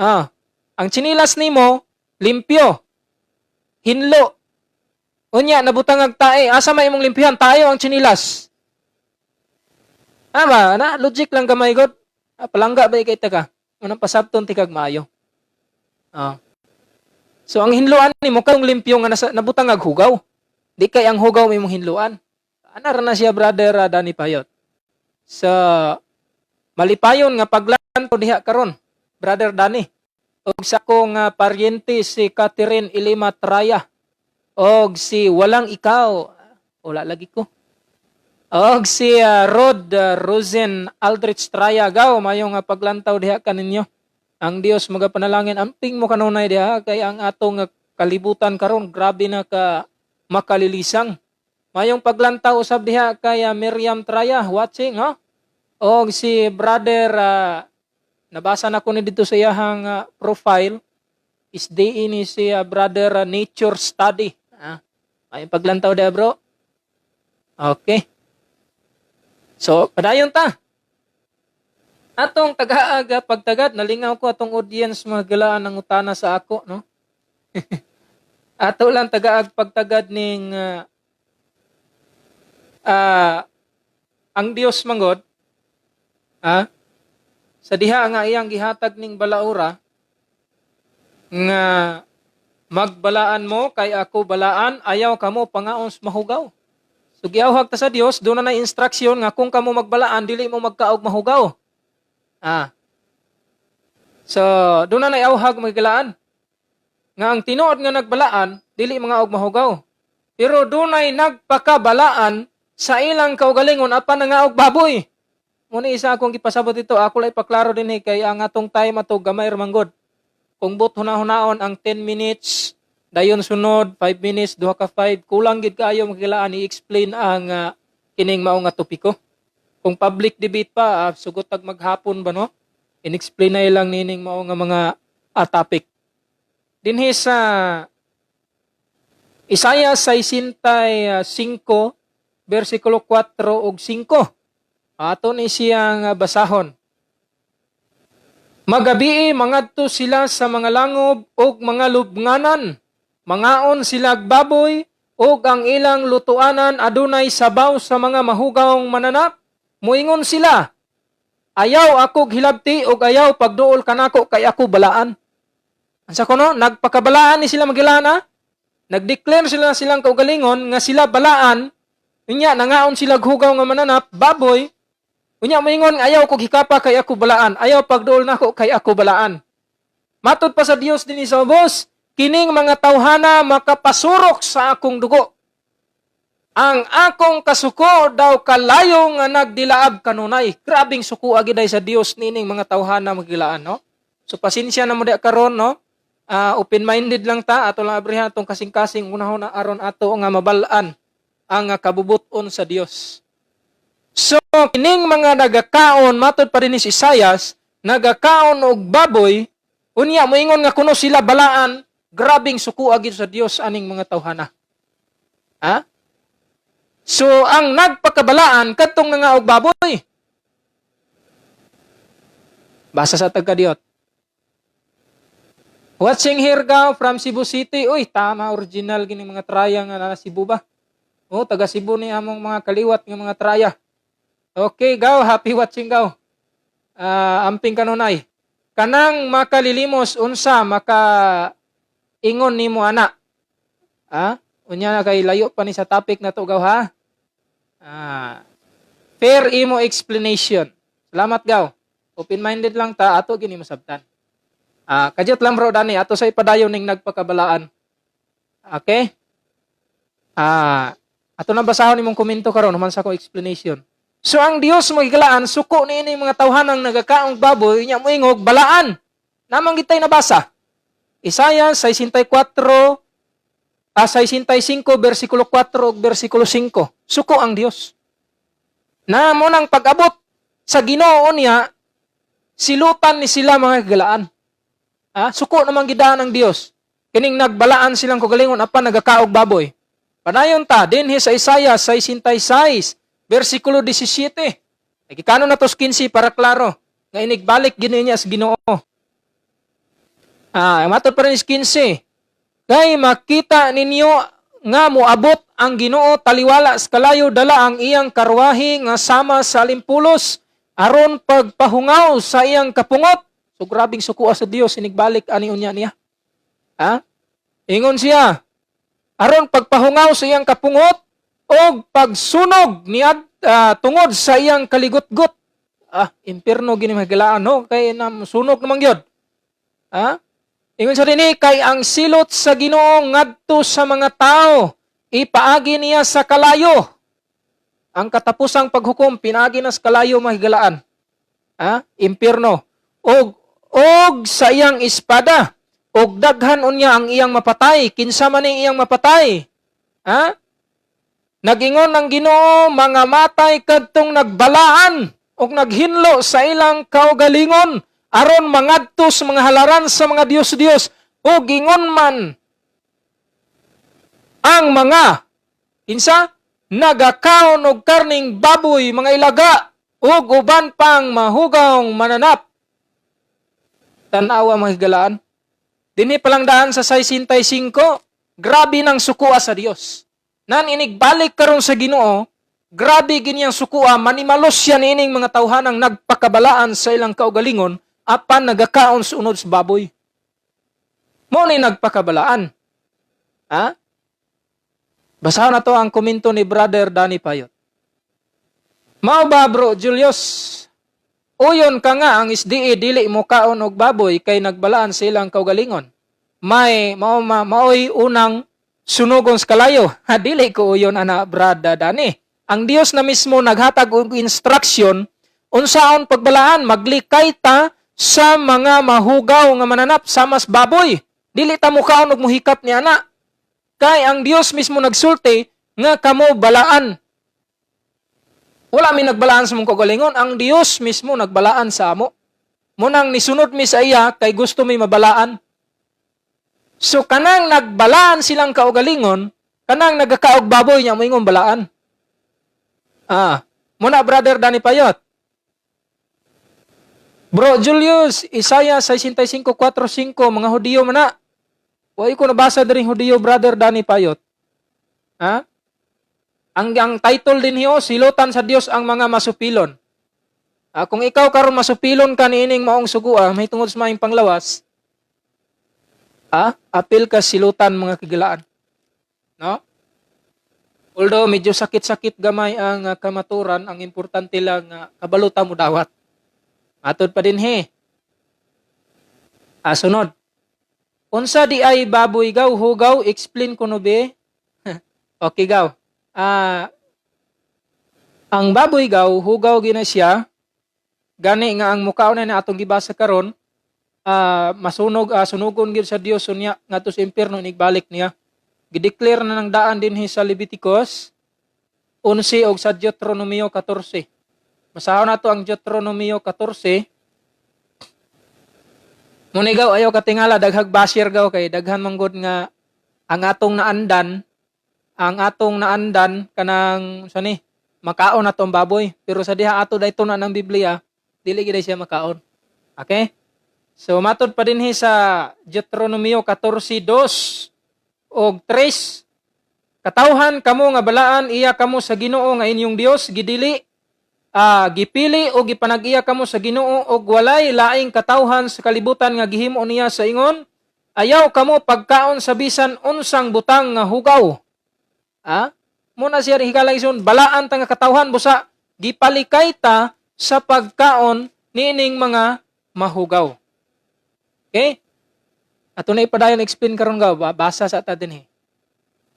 Ah, ang tsinilas nimo limpyo. Hinlo. Unya nabutang ag tae, asa may imong limpyohan? Tayo ang tsinilas. Ama, na logic lang gamay god. Ah, palangga ba ikay ka? Unang pasabton ti kag maayo. Ah. So ang hinluan nimo kang limpyo nga nasa, nabutang ag hugaw. Di kay ang hugaw may imong hinluan. Ana ra na siya, Brother Danny Payot. Sa malipayon nga paglanto diha karon, Brother Danny. Og sa akong paryente si Catherine Ilima Traya. Og si Walang Ikaw. Wala lagi ko. Og si Rod Rosen Aldrich Traya gaw, mayong paglantaw diha kaninyo. Ang Dios magapanalangin amping mo kanunay diha kay ang atong kalibutan karon grabe na ka makalilisang. Mayong paglantaw usab diha kay Miriam Traya watching ha. Og si brother nabasa na ko ni dito sa iyahang profile is di ini si brother Nature Study. Ah, mayong paglantaw diha, bro. Okay. So, padayon ta. Atong taga-aga pagtagad, nalingaw ko atong audience mga galaan ng utana sa ako, no? Ato lang tagaag pagtagad ning Ang Dios manggod, sa diha nga iyang gihatag ning balaura nga magbalaan mo kay ako balaan, ayaw kamo pangaon sa mahugaw. So giawhag ta sa Dios, doon na instruction nga kung kamo magbalaan, dili mo magkaog mahugaw. So doon na awhag magbalaan nga ang tinuod nga nagbalaan dili mga og mahugaw. Pero dunay nagpakabalaan sa ilang kaugalingon apan nangaog baboy. Muna isa akong gipasabot ito, ako lang ipaklaro din eh, kay ang atong time ato gamay ra manggod. Kung but hunahunaon ang 10 minutes, dayon sunod 5 minutes, duha ka 5, kulang gid kaayo magkilaan i-explain ang kining mao nga topiko. Kung public debate pa, sugot tag maghapon ba, no? In-explain na ilang nining mao nga mga topic. Dinhi sa Isaiah 65 versikulo 4 ug 5. Ato ni siyang basahon. Magabii mangadto sila sa mga langob ug mga lubnganan. Mangaon sila baboy ug ang ilang lutuanan adunay sabaw sa mga mahugawng mananap. Muingon sila, "Ayaw ako hilabti ug ayaw pagduol kanako kay ako balaan." Ansa kuno nagpakabalaan ni sila magilana? Nagdeclare sila silang kaugalingon nga sila balaan. Unya nangaon sila hugaw nga mananap, baboy. Unya moingon, "Ayaw kog hikapa kay ako balaan. Ayaw pagduol nako kay ako balaan." Matod pa sa Dios dinhi sa ubos, kining mga tawhana makapasurok sa akong dugo. Ang akong kasuko daw kalayo nga nagdilaab kanunay. Grabing suko agiday sa Dios nining mga tawhana, magilaan, no? So pasensya na mo di karon, no? Open-minded lang ta, ato lang abrihan atong kasing-kasing unahon aron ato nga mabal-an ang kabubuton sa Dios. So kining mga nagakaon, matod pa rin ni si Isayas, nagakaon og baboy, unya moingon nga kuno sila balaan, grabing suko agid sa Dios aning mga tawhana. Ha? So ang nagpakabalaan kadtong nangaog baboy. Basa sa tagkadiyot. Watching here gaw from Cebu City. Uy, tama, original gini mga traya nga na Cebu ba? Oh, taga Cebu ni among mga kaliwat nga mga traya. Okay, gaw, happy watching gaw. Amping kanunay. Kanang makalilimos unsa maka ingon nimo ana? Unya na kay layo pa ni sa topic na to gaw, ha. Fair imo explanation. Salamat gaw. Open-minded lang ta, ato gini masabtan. Kadyot lang bro dani ato sa ipadayon ning nagpakabalaan. Okay? Ato na basahon nimong komento karon human sa akong explanation. So ang Dios magigalaan suko niini mga tawhanang nagakaong baboy nya moingog balaan. Namang gitay nabasa. Isaiah 64 65 versikulo 4 ug versikulo 5. Suko ang Dios. Na mo nang pag-abot sa Ginoo niya, silutan ni sila mga galaan. Suko namang gidaan ang Dios. Kining nagbalaan silang kagalingon apan nagakaog baboy. Panayon ta dinhi sa Isaiah 66 versikulo 17. Nagikano na tos 15 para klaro nga inigbalik gini niya sa Ginoo. Matod pa rin is 15. Kay makita ninyo nga moabot ang Ginoo taliwala sa kalayo dala ang iyang karwahe nga sama sa alimpulos aron pagpahungaw sa iyang kapungot. So grabing suko sa Dios inigbalik ani unya niya. Ha? Ingon siya, aron pagpahungaw sa iyang kapungot og pagsunog niya tungod sa iyang kaligutgot. Impierno gini magilaan, no, kay na sunog naman gyud. Ha? Ingon sa dinhi, kay ang silot sa Ginoo ngadto sa mga tao, ipaagi niya sa kalayo. Ang katapusang paghukom pinaagi na sa kalayo, mahigalaan. Ha? Impierno. Og sa iyang espada og daghan unya ang iyang mapatay. Kinsa man ning iyang mapatay? Ha? Nagingon ang Ginoo, mga matay kadtong nagbalaan og naghinlo sa ilang kaugalingon aron mangadto sa mga halaran sa mga dios-dios, ug ingon man ang mga kinsa nagakaon og karning baboy, mga ilaga ug uban pang mahugawng mananap. Tan-awa, mga higalaan. Dinhi palang daan sa 65, grabe ng sukua sa Dios. Nan inigbalik karon sa Ginoo, Grabe giniyang sukua, manimalos siya niining mga tawhanang nagpakabalaan sa ilang kaugalingon apan nagakaon sa unod sa baboy. Mao ni nagpakabalaan. Ha? Basahon na to ang komento ni Brother Danny Payot. Mao ba, Bro Julius? Uyon ka nga ang SDA dili mo kaon og baboy kay nagbalaan sa ilang kaugalingon. May mao ma, maoy unang sunugon sa kalayo. Ha, dili ko uyon ana, Brother Danny. Ang Dios na mismo naghatag og instruction unsaon pagbalaan, maglikay ta sa mga mahugaw nga mananap samas baboy. Dili ta mukaon og muhikap ni ana. Kay ang Dios mismo nagsulti nga kamo balaan. Wala mi nagbalaan sa mong kaugalingon, ang Dios mismo nagbalaan sa amo. Munang nisunod mi sa iya kay gusto mi mabalaan. So kanang nagbalaan silang kaugalingon, kanang nagakaog baboy niya moingon balaan. Ah, muna, Brother Danny Payot. Bro Julius, Isaiah 65:4-5, mga Hudiyo man na. Wa ko nabasa diri Hudiyo, Brother Danny Payot. Ha? Ang title din hiyo, "Silutan sa Dios ang mga masupilon." Ah, kung ikaw karon masupilon ka niining maong sugua, may tungod sa maayong panglawas, apil ka silutan, mga kagilaan. No? Although medyo sakit-sakit gamay ang kamaturan, ang importante lang kabalo ta mo dawat. Matod pa din he. Ah, sunod. Unsa di ay baboy gaw, hugaw, explain ko no be? Okay gaw. Ang baboy gaw, hugaw gina siya. Gani nga ang mukaon na atong gibasa karon, masunog, sunugon gyud sa Dios unya ngadto sa impierno inigbalik niya. Gideclare na ng daan dinhi sa Leviticus 11 og sa Deuteronomio 14. Basahon nato ang Deuteronomio 14. Muna gaw, ayaw katingala, daghag basher gaw kay daghan manggod nga ang atong naandan kanang sa ni makaon na tong baboy, pero sa diha ato dayto na ng Biblia, dili gid siya makaon. Okay? So matod pa dinhi sa Deuteronomio 14:2 og 3, "Katawhan kamo nga balaan iya kamo sa Ginoo nga inyong Dios, gidili, gipili o gipanag-iya kamo sa Ginoo og walay laing katawhan sa kalibutan nga gihimo niya sa ingon. Ayaw kamo pagkaon sa bisan unsang butang nga hugaw." Ah, muna siya higala ison balaan ta nga katawhan, busa gipalikay ta sa pagkaon niining mga mahugaw. Okay? Ato na ipadayon explain karon gaw, basa sa ta dinhi.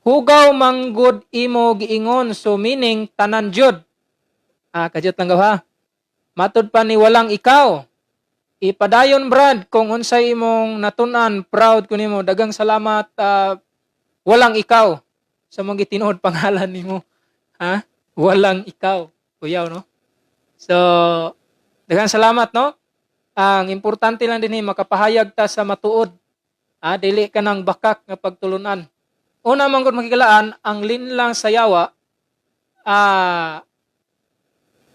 Hugaw manggod imo giingon, so meaning tanan jud. Ah, kadyot lang gaw ha. Matod pa ni walang ikaw. Ipadayon, Brad, kung unsay imong natun-an, proud ko nimo. Dagang salamat, walang ikaw sa mga gitinuod pangalan nimo. Ha? Walang ikaw. Kuyaw, no? So, daghang salamat, no? Ang importante lang din makapahayag ta sa matuod. Ah, dili ka ng bakak nga pagtulunan. Una man gud makigalaan, ang linlang sa yawa,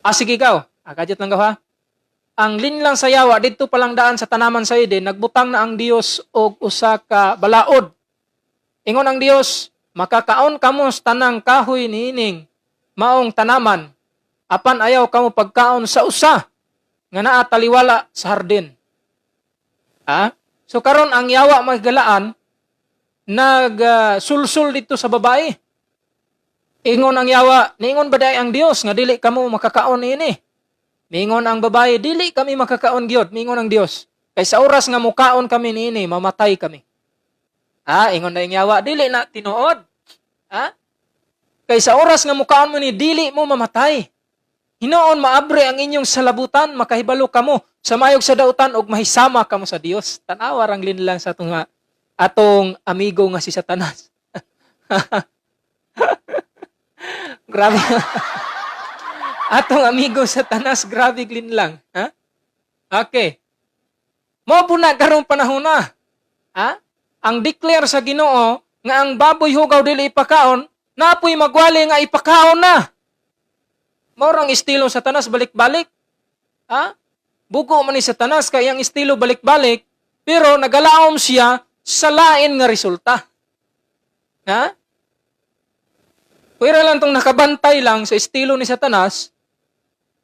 sige gaw. Ah, kadyot lang gaw ha. Ang linlang sa yawa didto pa lang daan sa tanaman sa Eden, nagbutang na ang Dios og usa ka balaod. Ingon ang Dios, "Makakaon kamo sa tanang kahoy niining maong tanaman, apan ayaw kamo pagkaon sa usa nga naa taliwala sa hardin." Ah? So karon ang yawa, magigalaan, nag-sulsul dito sa babae. Ingon ang yawa, "Niingon ba diay ang Dios nga dili kamo makakaon niini?" Niingon ang babae, "Dili kami makakaon gyud." Niingon ang Dios, "Kay sa oras nga mukaon kami niini, mamatay kami." Ah, ingon na ang yawa, "Dili na tinuod. Ah? Kay sa oras nga mukaon mo ni, dili mo mamatay. Hinuon maabre ang inyong salabutan, makahibalo kamo sa maayog sa dautan ug mahisama kamo sa Dios." Tanawa rang linlang sa atong amigo nga si Satanas. Grabe. Atong amigo Satanas, grabe linlang. Ha? Okay. Mao po na karong panahon na. Ha? Ang declare sa Ginoo nga ang baboy hugaw dili ipakaon, napoy magwali nga ipakaon na. Mao rang estilo Satanas, balik-balik. Ha? Bugo man ni Satanas kay ang estilo balik-balik, pero nagalaom siya sa lain nga resulta. Ha? Pwede Kung ira lang tong nakabantay lang sa estilo ni Satanas,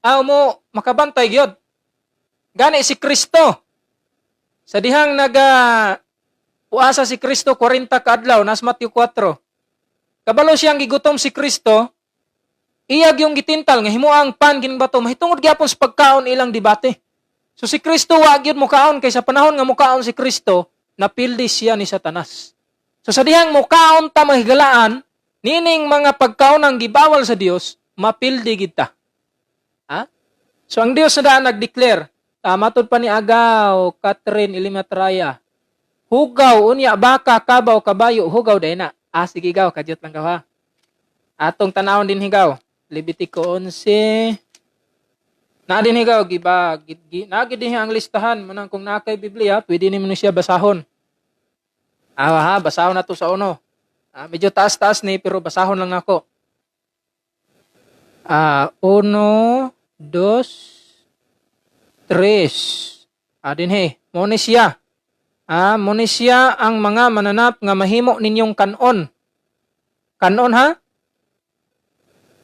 aw mo makabantay gyud. Gani si Kristo sa dihang naga puasa si Kristo 40 ka adlaw, nas Matthew 4. Kabalo siyang gigutom si Kristo, iya yung gitintal nga himuang pan kining bato mahitungod gyapon sa pagkaon ilang debate. So si Kristo wa gyud mokaon kay sa panahon nga mokaon si Kristo, napildi siya ni Satanas. So sa dihang mokaon ta mahigalaan, nining mga pagkaon ang gibawal sa Dios, mapildi gid ta. Ha? So ang Dios na daan nag-declare, matod pa ni Agaw, Catherine Ilimatraya, hugaw, unya, baka, kabaw, kabayo, hugaw day na. Ah, sige gaw, kadyot lang gaw ha. Atong tanawon din higaw. Levitico 11. Na din higaw, giba, gi, gi, naagi din ang listahan. Manang kung naa kay Biblia, pwede nimo ni siya basahon. Ah, ha, basahon na to sa uno. Ah, medyo taas-taas ni, pero basahon lang nako. Ah, uno, dos, tres. Ah, din he. Mo ni siya. Ah, mo ni siya ang mga mananap nga mahimo ninyong kanon. Kanon ha?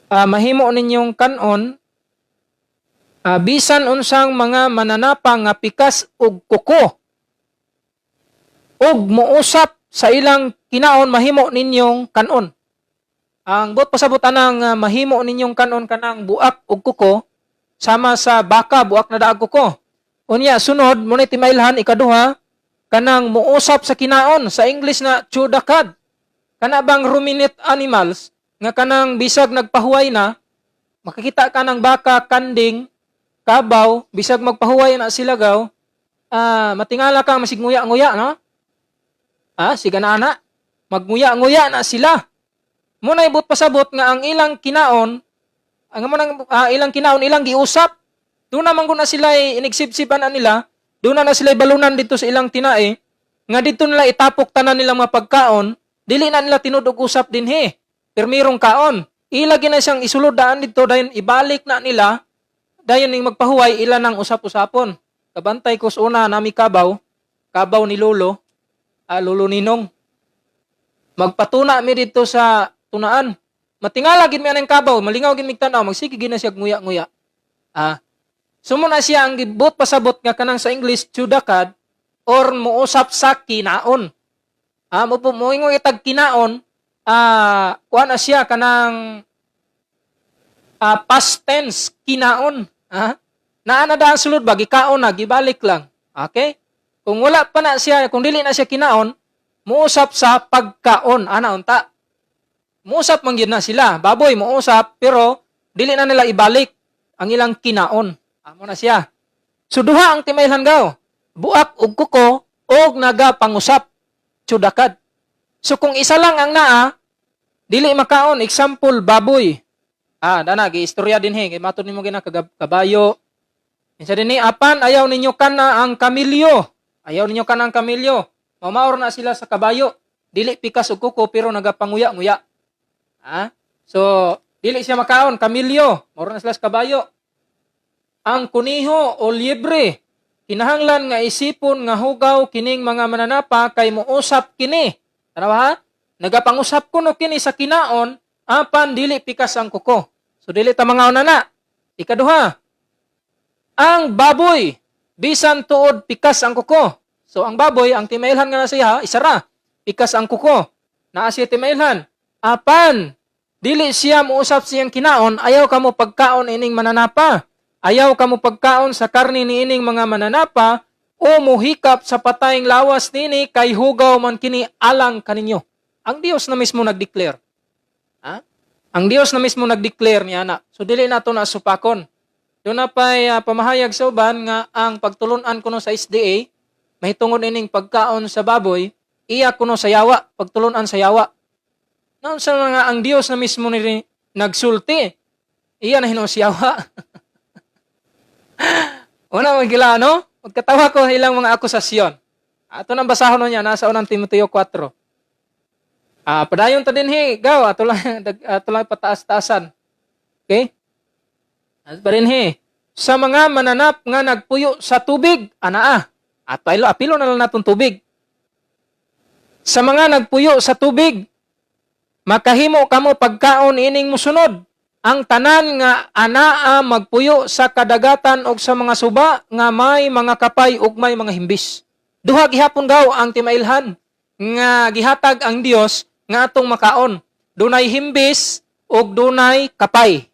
Ah, mahimo ninyong kanon bisan unsang mga mananapa nga pikas og kuko ug muusap sa ilang kinaon, mahimo ninyong kanon. Ang buot pasabot anang mahimo ninyong kanon kanang buak ug kuko sama sa baka, buak na daag kuko. Unya sunod mo ni timailhan ikaduha kanang muusap sa kinaon, sa English na chudakad. Kana bang ruminant animals nga kanang bisag nagpahuway na, makikita ka ng baka, kanding, kabaw, bisag magpahuway na sila gaw, matingala ka masig nguya-nguya, no? Ah, siga na ana. Magnguya-nguya na sila. Muna ibot pasabot nga ang ilang kinaon, ang mo nang ilang kinaon ilang giusap. Doon naman na sila inigsibsiban na nila, doon na sila balunan dito sa ilang tinae, nga dito nila itapok tanan nilang mga pagkaon, dili na nila tinud og usap dinhi. Pirmirong kaon. Ila gina siyang isulod daan dito, dayon ibalik na nila, dayon ning magpahuway ila nang usap-usapon. Kabantay ko sa una nami kabaw, kabaw ni Lolo, Lolo Ninong. Magpatuna mi dito sa tunaan. Matingala gid mi anang kabaw, malingaw gid mig tan-aw, magsige gid na siya nguya-nguya. Ah. Sumo na siya ang gibot pasabot nga kanang sa English chudakad or muusap sa kinaon. Ah, mo po moingon itag kinaon, kuan na siya kanang past tense kinaon. Ah, naa na daan sulod ba gikaon na gibalik lang. Okay? Kung wala pa na siya, kung dili na siya kinaon, muusap sa pagkaon ana unta. Muusap man gyud na sila. Baboy muusap pero dili na nila ibalik ang ilang kinaon. Amo na siya. So duha ang timailhan gaw. Buak og kuko og nagapangusap. Chudakad. So kung isa lang ang naa, dili makaon. Example, baboy. Ah, dana giistorya din he, kay matud nimo gina kabayo. Kinsa din ni apan ayaw ninyo kana ang kamilyo. Ayaw ninyo kana ang kamilyo. Mamaor na sila sa kabayo. Dili pikas og kuko pero nagapanguya-nguya. Ah? So, dili siya makaon kamilyo. Maor na sila sa kabayo. Ang kuniho o liebre, kinahanglan nga isipon nga hugaw kining mga mananapa kay muusap kini. Tanawa ha? Nagapangusap kuno kini sa kinaon apan dili pikas ang kuko. So dili ta mangaon na na. Ikaduha, ang baboy bisan tuod pikas ang kuko. So ang baboy, ang timailhan nga na siya, isara, pikas ang kuko. Naa siya timailhan. Apan dili siya muusap siyang kinaon, ayaw kamo pagkaon ining mananapa. Ayaw kamo pagkaon sa karni niining mga mananapa o muhikap sa patayng lawas nini kay hugaw man kini alang kaninyo. Ang Dios na mismo nagdeclare. Ha? Ang Dios na mismo nagdeclare niya na. So dili nato na supakon. Doon na pa'y pamahayag sa uban nga ang pagtulunan kuno sa SDA mahitungod ining pagkaon sa baboy, iya kuno sa yawa, pagtulunan sa yawa. Naon sa mga ang Dios na mismo ni nagsulti, iya na hinuon sa yawa. Una magila, no? Magkatawa ko ilang mga akusasyon. Ato nang basahon niya, nasa unang Timoteo 4. Ah, padayon ta din he, gaw, ato lang, ato lang pataas-taasan. Okay? At pa rin he, sa mga mananap nga nagpuyo sa tubig, anaa. At apilo, apilo na lang natong tubig. Sa mga nagpuyo sa tubig, Makahimo kamo pagkaon ining musunod: ang tanan nga anaa magpuyo sa kadagatan og sa mga suba nga may mga kapay ug may mga himbis. Duha gihapon gaw ang timailhan nga gihatag ang Dios nga atong makaon. Dunay himbis ug dunay kapay.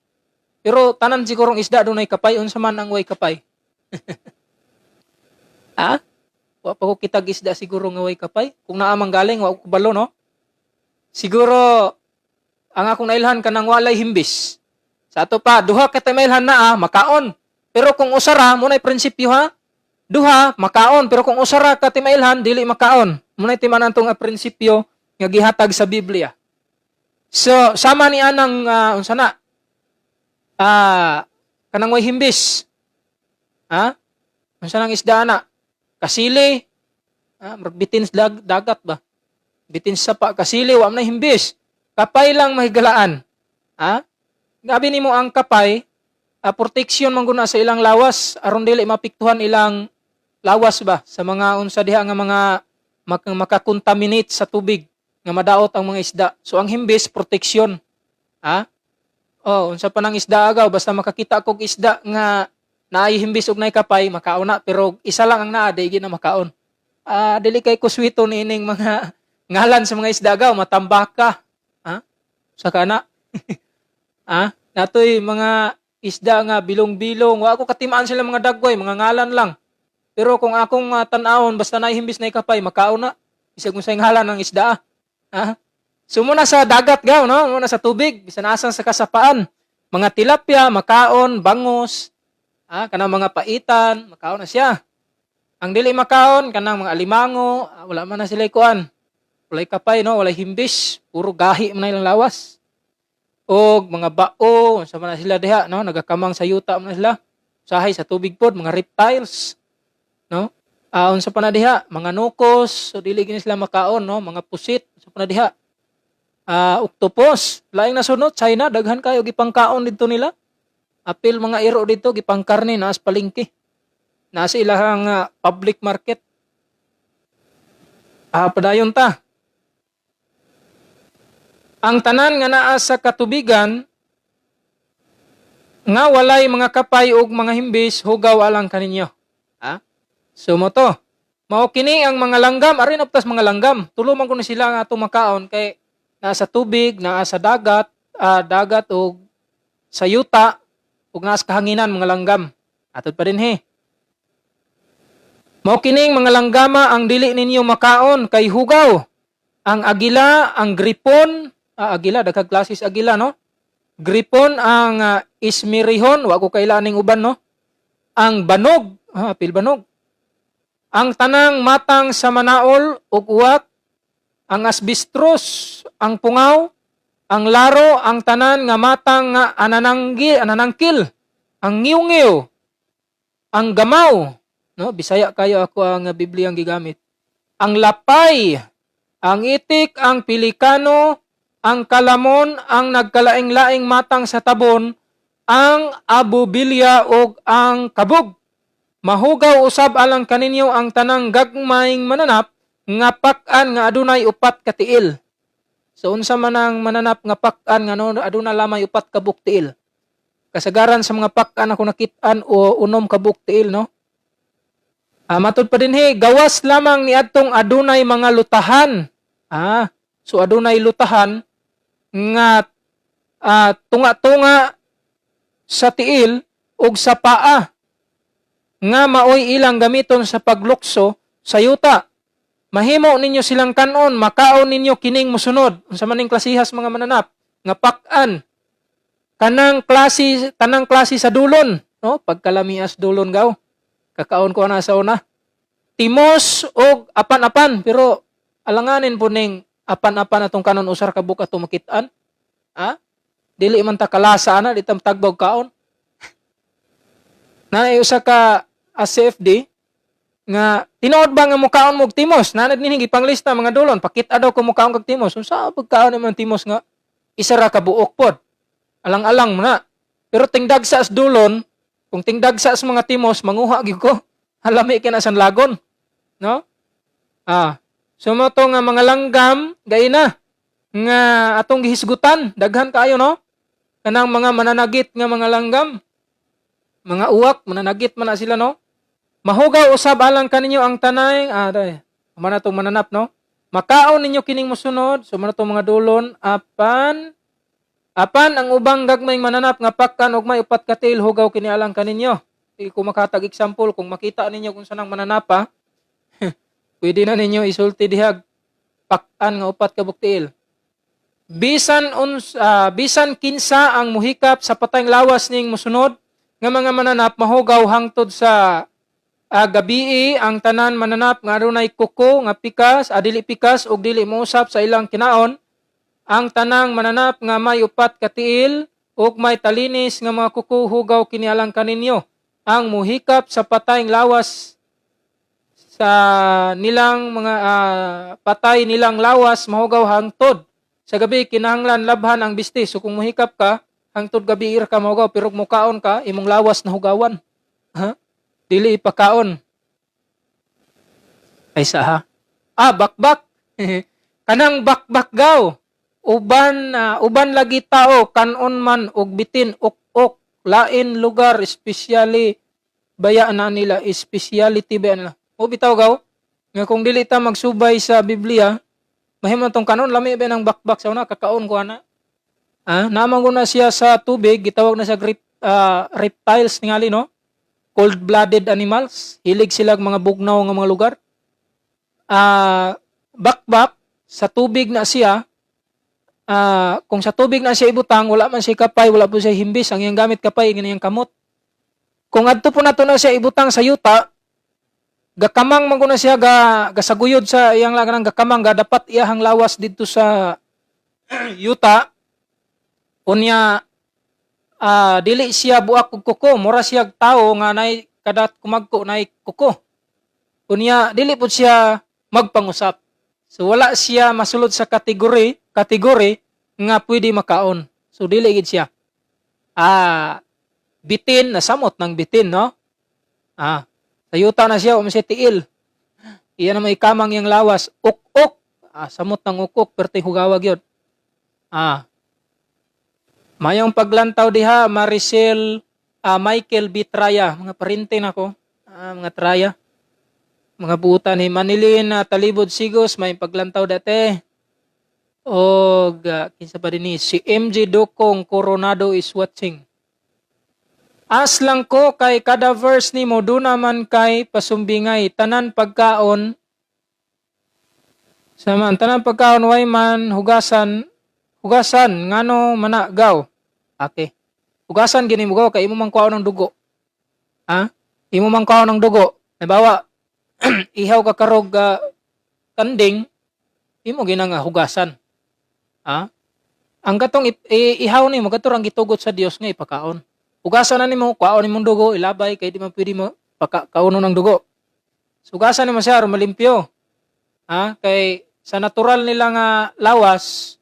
Pero tanan sigurong isda dunay kapay. Unsa man ang way kapay? Ah? Wa pa ko kitag isda siguro nga way kapay. Kung naa man galing, wa ko kabalo, no? Siguro ang akong nailhan, kanang walay himbis. Sa ato pa, duha ka timailhan na makaon. Pero kung usara, mao na'y prinsipyo ha. Duha, makaon. Pero kung usara ka timailhan, dili makaon. Mao na'y timan nga prinsipyo nga gihatag sa Biblia. So, sama ni anang unsa na? Kanang way himbis. Ha? Unsa nang isda na? Kasili. Ah, murag bitin sa dagat ba? Bitin sa pa kasili, wa man na himbis. Kapay lang mahigalaan. Ha? Gabi nimo ang kapay, protection man guna sa ilang lawas aron dili mapiktuhan ilang lawas ba sa mga unsa diha nga mga makakontaminate sa tubig nga madaot ang mga isda. So ang himbis, protection. Ha? Oh, unsa pa nang isda agaw, basta makakita kog isda nga naay himbis ug naay kapay, makaon na, pero isa lang ang naa, di na makaon. Ah, dili kay kuswito niining mga ngalan sa mga isda agaw, matambaka. Ha? Sa kana. Ah, natoy mga isda nga bilong-bilong, wa ako katimaan sila mga dagway, mga ngalan lang. Pero kung akong tan-awon, basta naay himbis, naay kapay, makaon na. Bisag kung sa ngalan ng isda. Ah. So muna sa dagat gaw, no? Muna sa tubig, bisan asa sa kasapaan. Mga tilapia, makaon, bangos, kanang mga paitan, makaon na siya. Ang dili makaon, kanang mga alimango, wala man na sila kuan. Walay kapay, no? Walay himbis, puro gahi man na ilang lawas. Og mga bao, unsa man na sila diha, no? Nagakamang sa yuta man na sila. Sahay sa tubig pod, mga reptiles, no? Unsa pa na diha, mga nukos, so dili gini sila makaon, no? Mga pusit, unsa pa na diha? Octopus, laing nasunod, China, daghan kayo gipangkaon didto nila. Apil mga iro dito, gipangkarne naas palengke. Nasa ilahang public market. Padayon ta. Ang tanan nga naa sa katubigan nga walay mga kapay ug mga himbis, hugaw alang kaninyo. Ha? So mao to. Mao kini ang mga langgam, arin aptas mga langgam. Tulo man kuno sila nga atong makaon kay naa sa tubig, naa sa dagat, dagat ug sa yuta ug naa sa kahanginan mga langgam. Atod pa dinhi. Mao kining mga langgama ang dili ninyo makaon kay hugaw. Ang agila, ang gripon, agila, daghang klases agila, no? Gripon, ang ismirihon, wa ko kaila ning uban, no? Ang banog, pil banog. Ang tanang matang sa manaol ug uwak, ang asbistros, ang pungaw, ang laro, ang tanan nga matang nga ananangkil, ang ngiw-ngiw, ang gamaw, no? Bisaya kayo ako ang Biblia ang gigamit. Ang lapay, ang itik, ang pilikano, ang kalamon, ang nagkalaing-laing matang sa tabon, ang abubilya ug ang kabog. Mahugaw usab alang kaninyo ang tanang gagmayng mananap nga pak-an nga adunay upat ka tiil. So unsa man ang mananap nga pak-an nga no, aduna lamay upat ka buok tiil? Kasagaran sa mga pak-an ako nakit-an o 6 ka buok tiil, no? Matud pa dinhi, gawas lamang niadtong adunay mga lutahan. So adunay lutahan nga tunga-tunga sa tiil ug sa paa nga maoy ilang gamiton sa paglukso sa yuta. Mahimo ninyo silang kanon, makaon ninyo kining musunod. Unsa man ning klasihas mga mananap nga pak-an? Kanang klase, tanang klase sa dulon, no? Pagkalamias dulon gaw. Kakaon ko na sa una. Timos og apan-apan, pero alanganin po ning apan-apan atong kanon, usar ka buok atong makit-an. Ha? Dili man ta kalasa ana, di ta tagbog kaon. Naay usa ka CFD nga tinuod ba nga mukaon mo og timos? Nanad nini gipanglista mga dulon, pakita daw kung mukaon kag timos. Unsa pagkaon naman timos nga isa ra ka buok pod? Alang-alang mo na. Pero tingdagsa sa dulon, kung tingdagsa sa mga timos, manguha gyud ko. Halami kay na sanlagon. No? So mo to nga mga langgam, gay na. Nga atong gihisgutan, daghan kaayo, no? Kanang mga mananagit nga mga langgam. Mga uwak, mananagit man na sila, no? Mahugaw usab alang kaninyo ang tanay, day, man atong mananap, no? Makaon ninyo kining mosunod, so man atong mga dulon, apan apan ang ubang gagmayng mananap nga pakkan og may upat ka tiil, hugaw kini alang kaninyo. Di ko makatag example. Kung makita ninyo kung sanang mananapa, pwede na ninyo isulti dihag pakan nga upat ka buktiil. Bisan kinsa ang muhikap sa patayng lawas ning mosunod nga mga mananap, mahugaw hangtod sa gabii. Ang tanan mananap nga adunay kuko nga pikas, dili pikas ug dili mousap sa ilang kinaon, ang tanang mananap nga may upat ka tiil ug may talinis nga mga kuko, hugaw kini alang kaninyo. Ang muhikap sa patayng lawas sa nilang mga patay nilang lawas, mahugaw hangtod sa gabi, kinahanglan labhan ang bisti. So kung muhikap ka, hangtod gabi ir ka mahugaw, pero kung mukaon ka, imong lawas na hugawan. Ha? Dili ipakaon. Ay sa ha. Bakbak. Kanang bakbak gaw. Uban lagi tao kanon man og bitin ok-ok, lain lugar especially baya na nila, speciality baya nila. O bitaw gaw nga kung dili ta magsubay sa Biblia, mahimo tong kanon. Lami ba ng bakbak sa una, kakaon ko ana. Naman ko na siya sa tubig, gitawag na siya grip, reptiles ningali, no? Cold-blooded animals, hilig sila mga bugnaw nga mga lugar. Bakbak sa tubig na siya. Kung sa tubig na siya ibutang, wala man siya kapay, wala po siya himbis. Ang iyang gamit kapay, iyang kamot. Kung adto po nato na siya ibutang sa yuta, gakamang man na siya, gasaguyod sa iyang laganang gakamang, ga dapat iyahang lawas didto sa yuta. Unya, dili siya buak og kuko, mura siya tao nga nay kadat kumagko nay kuko. Unya, dili pud siya magpangusap. So wala siya masulod sa kategory nga pwede makaon. So dili gid siya. Bitin, nasamot ng bitin, no? Sa yuta na siya, siya tiil. Iya na may kamang yang lawas. Ok-ok. Samot ng ukok, perti hugawag yun. Mayong paglantaw diha, Maricel, Michael B. Traya. Mga parente nako. Mga Traya. Mga buta ni Manilin na Talibod Sigos, may paglantaw dati. Og kinsa pa din ni si MJ Dokong Coronado is watching. As lang ko kay kada verse nimo duna man kay pasumbingay. Tanan pagkaon sa man, tanan pagkaon way man hugasan, hugasan ngano mana gaw? Okay. Hugasan gini mo gaw kay imo man kuhaon ng dugo. Ha? Imo man kuhaon ng dugo. Halimbawa, ihaw ka karog kanding, imo gina nga hugasan. Ha? Ang katong ihaw nimo kato ang gitugot sa Dios nga ipakaon. Hugasan na nimo, kuhaon nimong dugo, ilabay kay di man pwede mo paka kauno ng dugo. So, hugasan nimo siya aron malimpyo. Ha? Kay sa natural nila nga lawas,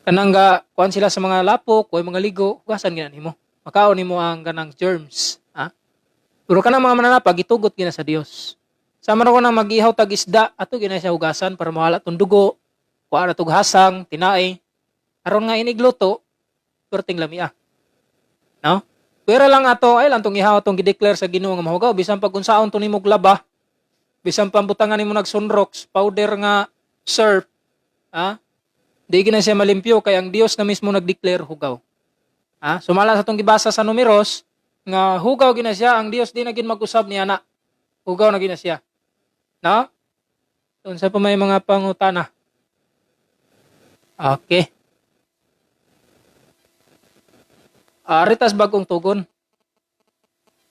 kanang ga kuan sila sa mga lapok o mga ligo, hugasan gina nimo. Makaon nimo ang kanang germs, ha? Pero kanang mga mananapa, gitugot gina sa Dios. Sama ra ko nang mag-ihaw tag isda, ato gina siya hugasan para mawala tong dugo, kuha na tog hasang, tinai. Aron nga inigluto, perting lamia. No? Pwera lang ato, ay lang tong ihaw atong gideclare sa Ginoo nga mahugaw, bisan pag unsaon to nimog laba, bisan pambutangan nimo nag Sunrox, powder nga Surf, ha? Di gina siya malimpyo kay ang Dios na mismo nagdeclare hugaw. Ha? Sumala sa atong gibasa sa Numeros nga hugaw gina siya, ang Dios di na gin mag-usab niya na. Hugaw na gina siya. No? Unsa pa may mga pangutana? Okay. Aritas bagong tugon.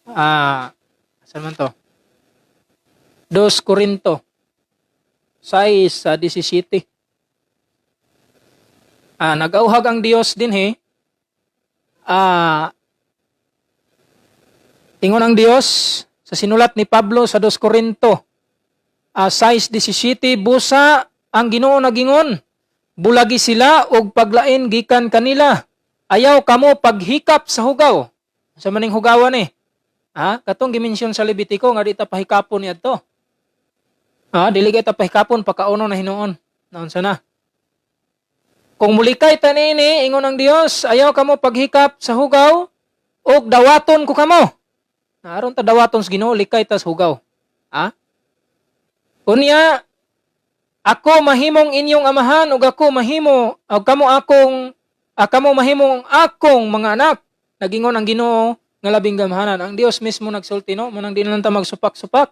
Saan man to? 2 Corinto 6 sa 17. Nag-auhag ang Dios dinhi. Ingon ang Dios sa sinulat ni Pablo sa 2 Corinto 6:17, "Busa ang Ginoo nagingon, bulagi sila og paglain gikan kanila. Ayaw kamo paghikap sa hugaw." Sa maning hugawan eh. Ha? Katong gimensyon sa Levitico nga di ta pahikapon niadto. Ha, dili kay ta pahikapon, pakauno na hinuon. Naunsa na? Kung mulikay ta niini, ingon ang Dios, ayaw kamo paghikap sa hugaw og dawaton ko kamo. Aron ta dawaton sa Ginoo, likay tas hugaw. Ha? Unya, ako mahimong inyong amahan ug ako mahimo ug kamo mahimong akong mga anak. Nagingon ang Ginoo nga labing gamhanan. Ang Dios mismo nagsulti, no? Munang di na lang ta magsupak-supak.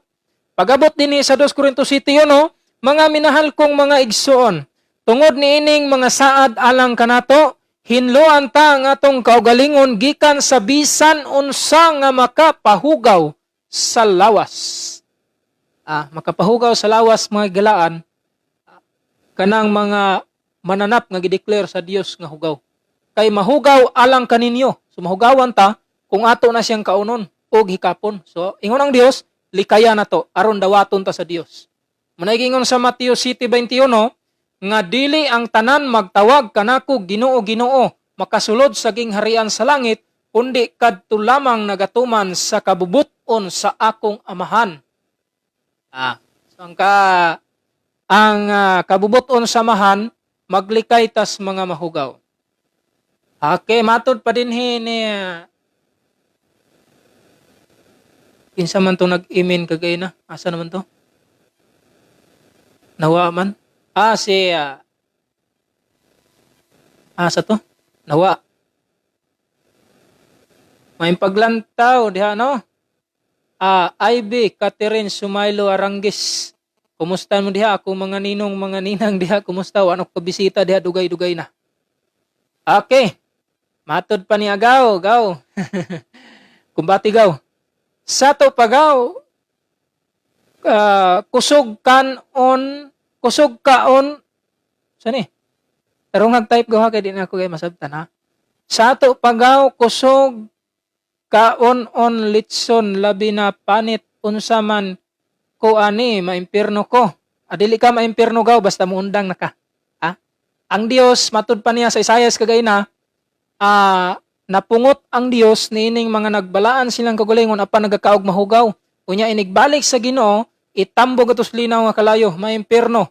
Pagabot dinhi sa 2 Corinto 7 yun, no? "Mga minahal kong mga igsoon, tungod niining mga saad alang kanato, hinloan ta ang atong kaugalingon gikan sa bisan unsa nga makapahugaw sa lawas." Ah, makapahugaw sa lawas, mga galaan, kanang mga mananap nga gideclare sa Dios nga hugaw. Kay mahugaw alang kaninyo. So mahugawan ta kung ato na siyang kaunon og hikapon. So ingon ang Dios, likaya na to aron dawaton ta sa Dios. Manay ingon sa Mateo 7:21 nga dili ang tanan magtawag kanako "Ginoo, Ginoo" makasulod sa gingharian sa langit, kundi kadto lamang nagatuman sa kabubut-on sa akong Amahan. Ah, so ang kabubut-on sa Amahan, maglikay tas mga mahugaw. Okay, matod pa dinhi ni kinsa man to nag-imin kagay na? Asa naman to? Nawa man? Ah, si asa to? Nawa. May paglantaw diha, no? Ah, Ivy Catherine Sumaylo Aranguis. Kumusta mo diha, ako mga ninong, mga ninang diha, kumusta? Ano ko bisita diha, dugay-dugay na. Okay. Matod pa ni Agaw, gaw. Kumbati, gaw. Sa to pagaw, kusog kan on, kusog kaon, sani? Tarong type gaw ha, kay di na ako kay masabtan ha. Sa ato pagaw, kusog kaon on litson, labi na panit, unsa man ko ani, maimpirno ko? Adili ka maimpirno, gaw, basta muundang na ka. Ha? Ang Dios, matud pa niya sa Isayas kagay na, napungot ang Dios niining mga nagbalaan silang kagalingon apan nagakaog mahugaw. Unya inigbalik sa Ginoo, itambog atos linaw nga kalayo, maimpirno.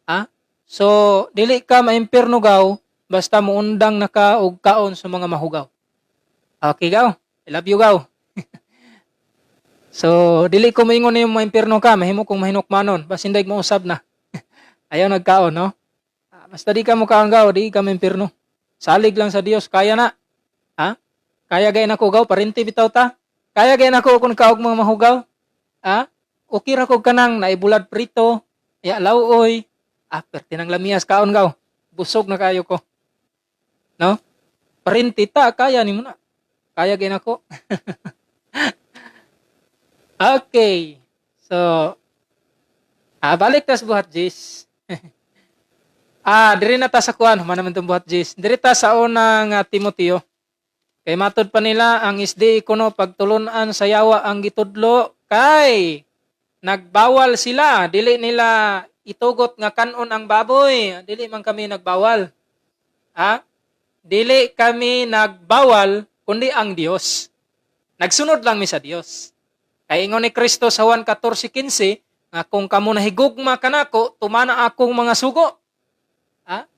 Ha? So, dili ka maimpirno, gaw, basta muundang na ka og kaon sa mga mahugaw. Okay, gaw. I love you, gaw. So, dili ko moingon na yung maimpirno ka, mahimo kong mahinukmanon. Basin daig mo usab na. Ayaw nagkaon, no? Ah, basta di ka mo kaon, gaw, di ka maimpirno. Salig lang sa Dios, kaya na. Ha? Kaya gay nako, gaw, parinti bitaw ta. Kaya gay nako kung kaog mga mahugaw. Ha? Okay ra ko kanang naibulad prito, ya lauoy. Ah, perti nang lamias kaon, gaw. Busog na kayo ko. No? Parinti ta, kaya nimo na. Kaya gay nako. Okay. So, balik tas Buhat 10. Diri na ta sa kuan, human naman tong Buhat 10. Diri ta sa unang Timoteo. Kay matod pa nila ang SDA kuno pagtulunan sa yawa ang gitudlo kay nagbawal sila, dili nila itugot nga kanon ang baboy. Dili man kami nagbawal. Ha? Dili kami nagbawal kundi ang Dios. Nagsunod lang mi sa Dios. Kay ingon ni Kristo sa Juan 14:15 nga kung kamo nahigugma kanako, tumana akong mga sugo. Ha?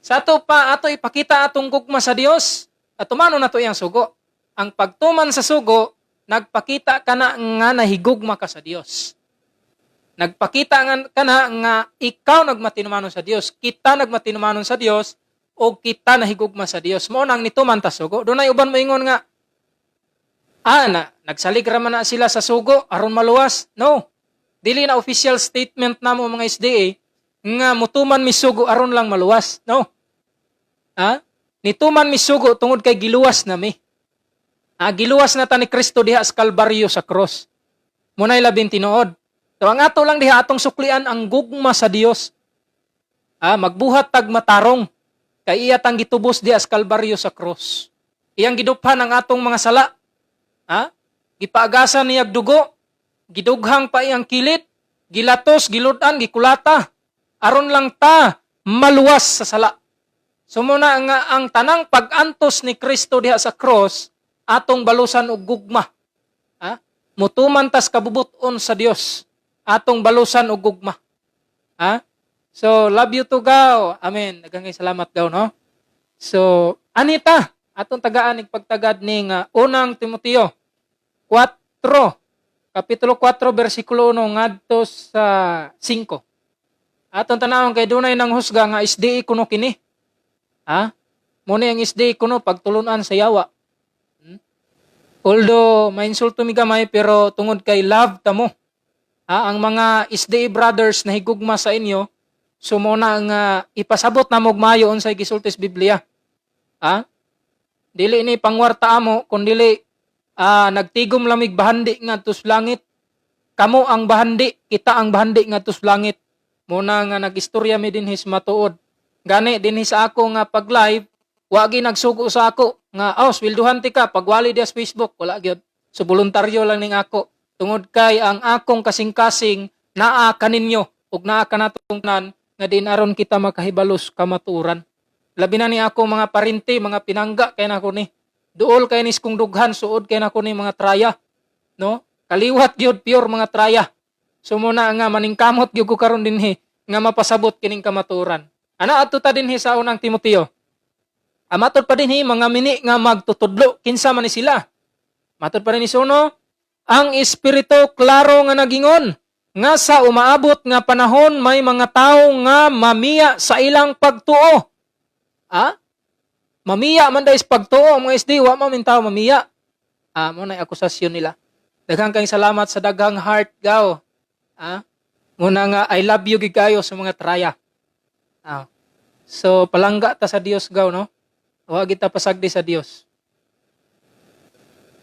Sa ato pa ato ipakita atong gugma sa Dios at tumano nato iyang sugo. Ang pagtuman sa sugo, nagpakita ka na nga nahigugma ka sa Dios. Nagpakita nga ka na nga ikaw nagmatinumanon sa Dios, kita nagmatinumanon sa Dios o kita nahigugma sa Dios. Mao nang nituman ta sugo. Dunay uban moingon nga na nagsalig ra man na sila sa sugo aron maluwas. No. Dili na official statement namo mga SDA nga mutuman mi sugo aron lang maluwas. No. Ha? Nituman mi sugo tungod kay giluwas na mi. Ah, giluwas na ta ni Kristo diha sa Kalbaryo sa cross. Munay labing tinuod. So ang ato lang diha, atong suklian ang gugma sa Dios. Ah, magbuhat tag matarong kay iya tang gitubos diha sa Kalbaryo sa cross. Iyang giduphan ang atong mga sala. Ha? Gipaagasan niya dugo, gidughang pa iyang kilid, gilatos, gilud-an, gikulata. Aron lang ta maluwas sa sala. So muna nga ang tanang pag-antos ni Kristo diha sa cross, atong balusan og gugma. Ha? Mutuman tas kabubut-on sa Dios. Atong balusan og gugma. Ha? So, love you to, Gaw. Amen. Daghang salamat, Gaw, no? So, anita, atong tagaan ig pagtagad ning Unang Timoteo 4, kapitulo 4, bersikulo 1 ngadto sa 5. Atong tanawon kay dunay nang husga nga SDA kuno kini. Ha? Muna ang SDA kuno pagtulunan sa yawa. Although mainsulto mi gamay, pero tungod kay love ta mo. Ha? Ang mga SDA brothers na higugma sa inyo, so mo na nga ipasabot na mo mayo unsay gisulti sa Biblia. Ha? Dili ni pangwarta amo kun dili nagtigom lamig bahandi ngadto sa langit. Kamo ang bahandi, kita ang bahandi ngadto sa langit. Muna nga nagistorya mi dinhi sa matuod. Gani dinhi sa ako nga pag-live, wa gi nagsugo sa ako nga, "Oh, swelduhan ti ka pagwali diya sa Facebook." Wala gyud. So voluntaryo lang ning ako. Tungod kay ang akong kasing-kasing naa kaninyo ug naa kanatong tanan nga din aron kita makahibalos kamatuoran. Labi na ni ako mga parinti, mga pinangga kay nako ni. Duol kay nis kong dughan, suod kay nako ni mga traya. No? Kaliwat gyud pure mga traya. So muna nga maningkamot gyud ko karon dinhi nga mapasabot kining kamatuoran. Ana, adto ta dinhi sa Unang Timoteo. Amatod pa dinhi, mga mini nga magtutudlo, kinsa man ni sila? Matod pa rin ni Suno, ang Espiritu klaro nga nagingon nga sa umaabot nga panahon may mga tao nga mamiya sa ilang pagtuo. Ah? Mamiya man dahil sa pagtuo, ang mga SD, wa man tao mamiya. Ah, mo na akusasyon nila. Daghang kayong salamat sa daghang heart, Gaw. Ah? Muna nga I love you gigayo sa mga traya. Ah. So palangga ta sa Dios, Gaw, no? Wa kita pasagdi sa Dios.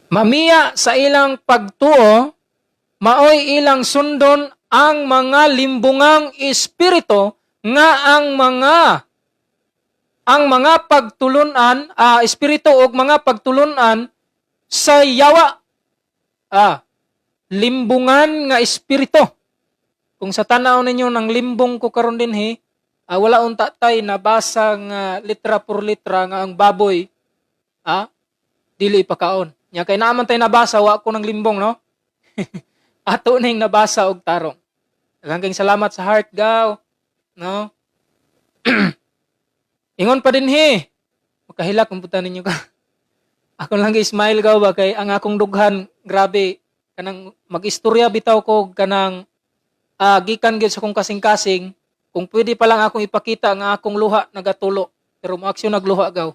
Mamiya sa ilang pagtuo, maoy ilang sundon ang mga limbungang espiritu nga ang mga pagtulunan, espiritu og mga pagtulunan sa yawa. Ah, limbungan nga espiritu. Kung sa tanaw ninyo ng limbong ko karon dinhi, wala unta tay nabasa nga litra por litra nga ang baboy dili ipakaon. Nya kay naaman tay nabasa, wa ko ng limbong, no? Ato ning nabasa og tarong. Daghang salamat sa heart, Gaw, no? Ingon pa dinhi. Makahilak kung puta ninyo ka. Ako lang gi-smile, Gaw, ba kay ang akong dughan grabe kanang mag-istorya bitaw ko kanang gikan gyud sa akong kasing-kasing. Kung pwede pa lang akong ipakita nga akong luha nagatulo, pero mo aksyon nagluha, Gaw.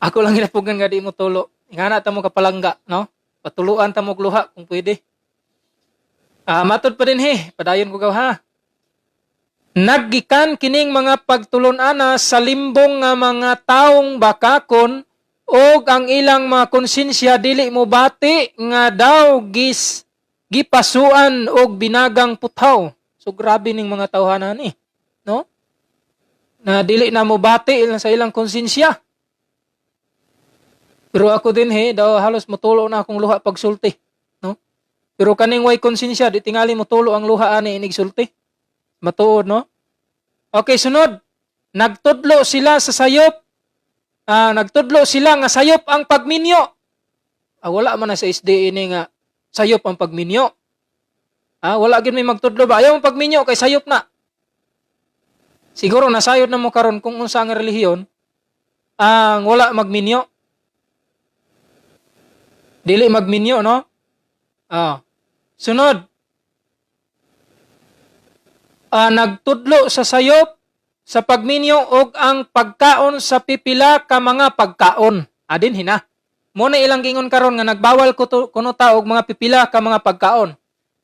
Ako lang ginapugan nga di mo tulo. Ingana ta mo kapalangga, no? Patuluan ta mo og luha kung pwede. Ah, matod pa dinhi, padayon ko, Gaw, ha. Naggikan kining mga pagtulon-ana sa limbong nga mga taong bakakon og ang ilang mga konsensya dili mo bati nga daw gis gipasuan og binagang puthaw. So grabe ning mga tawhana ni, no? Na dili na mo bati sa ilang konsensya. Pero ako din he, daw halos motulo na akong luha pagsulti, no? Pero kaning way konsensya, di tingali motulo ang luha ani inig sulti. Matuod, no? Okay, sunod. Nagtudlo sila sa sayop. Nagtudlo sila nga sayop ang pagminyo. Ah, wala man na sa SDA ni nga sayop ang pagminyo. Ah, wala gyud may magtudlo ba? Ayaw ang pagminyo kay sayop na. Siguro nasayod na mo karon kung unsa ang relihiyon ang wala magminyo. Dili magminyo, no? Ah. Sunod. Nagtudlo sa sayop sa pagminyo og ang pagkaon sa pipila ka mga pagkaon. Adin hina. Mo na ilang gingon karon nga nagbawal ko kuno ta og mga pipila ka mga pagkaon.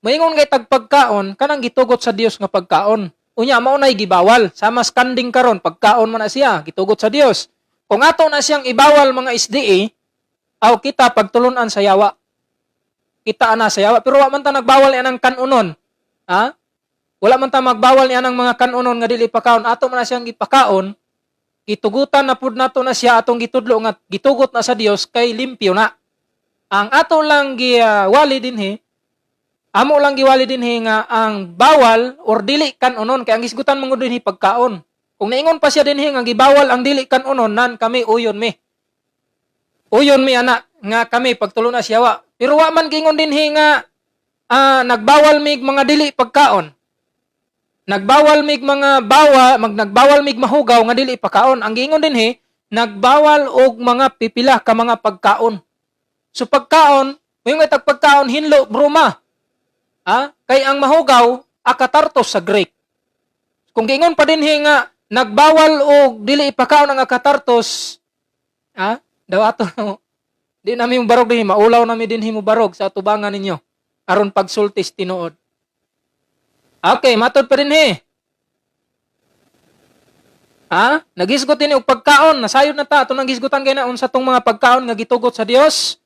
Moingon kay tag pagkaon kanang gitugot sa Dios nga pagkaon. Unya mao nay gibawal. Sama sa kanding karon, pagkaon man na siya, gitugot sa Dios. Kung ato na siyang ibawal, mga SDA, aw kita pagtulunan sa yawa. Kita ana sa yawa, pero wa man ta nagbawal ni anang kanunon. Ha? Wala man ta magbawal ni anang mga kanunon nga dili pakaon. Ato man na siyang gipakaon, gitugutan na pud nato na siya, atong gitudlo nga gitugot na sa Dios kay limpyo na. Ang ato lang giwali dinhi, amo lang giwali dinhi nga ang bawal or dili kanunon kay ang gisgutan man gud dinhi pagkaon. Kung naingon pa siya dinhi nga gibawal ang dili kanunon, nan kami uyon mi. Uyon mi ana nga kami pagtulo na siya wa. Pero wa man gingon dinhi nga nagbawal mig mga dili pagkaon. Nagbawal mig mga bawa, mag nagbawal mig mahugaw nga dili ipakaon. Ang giingon dinhi, nagbawal og mga pipila ka mga pagkaon. So pagkaon, moingon tag pagkaon hinlo bruma. Ha? Kay ang mahugaw akatartos sa Greek. Kung giingon pa dinhi nga nagbawal og dili ipakaon ang akatartos, ha? Daw ato di nami mo barog dinhi, maulaw nami dinhi mo barog sa atubangan ninyo aron pagsultis tinuod. Okay, matod pa dinhi. Ha? Nagisgot dinhi og pagkaon, nasayod na ta atong nanghisgutan kay na unsa tong mga pagkaon nga gitugot sa Dios.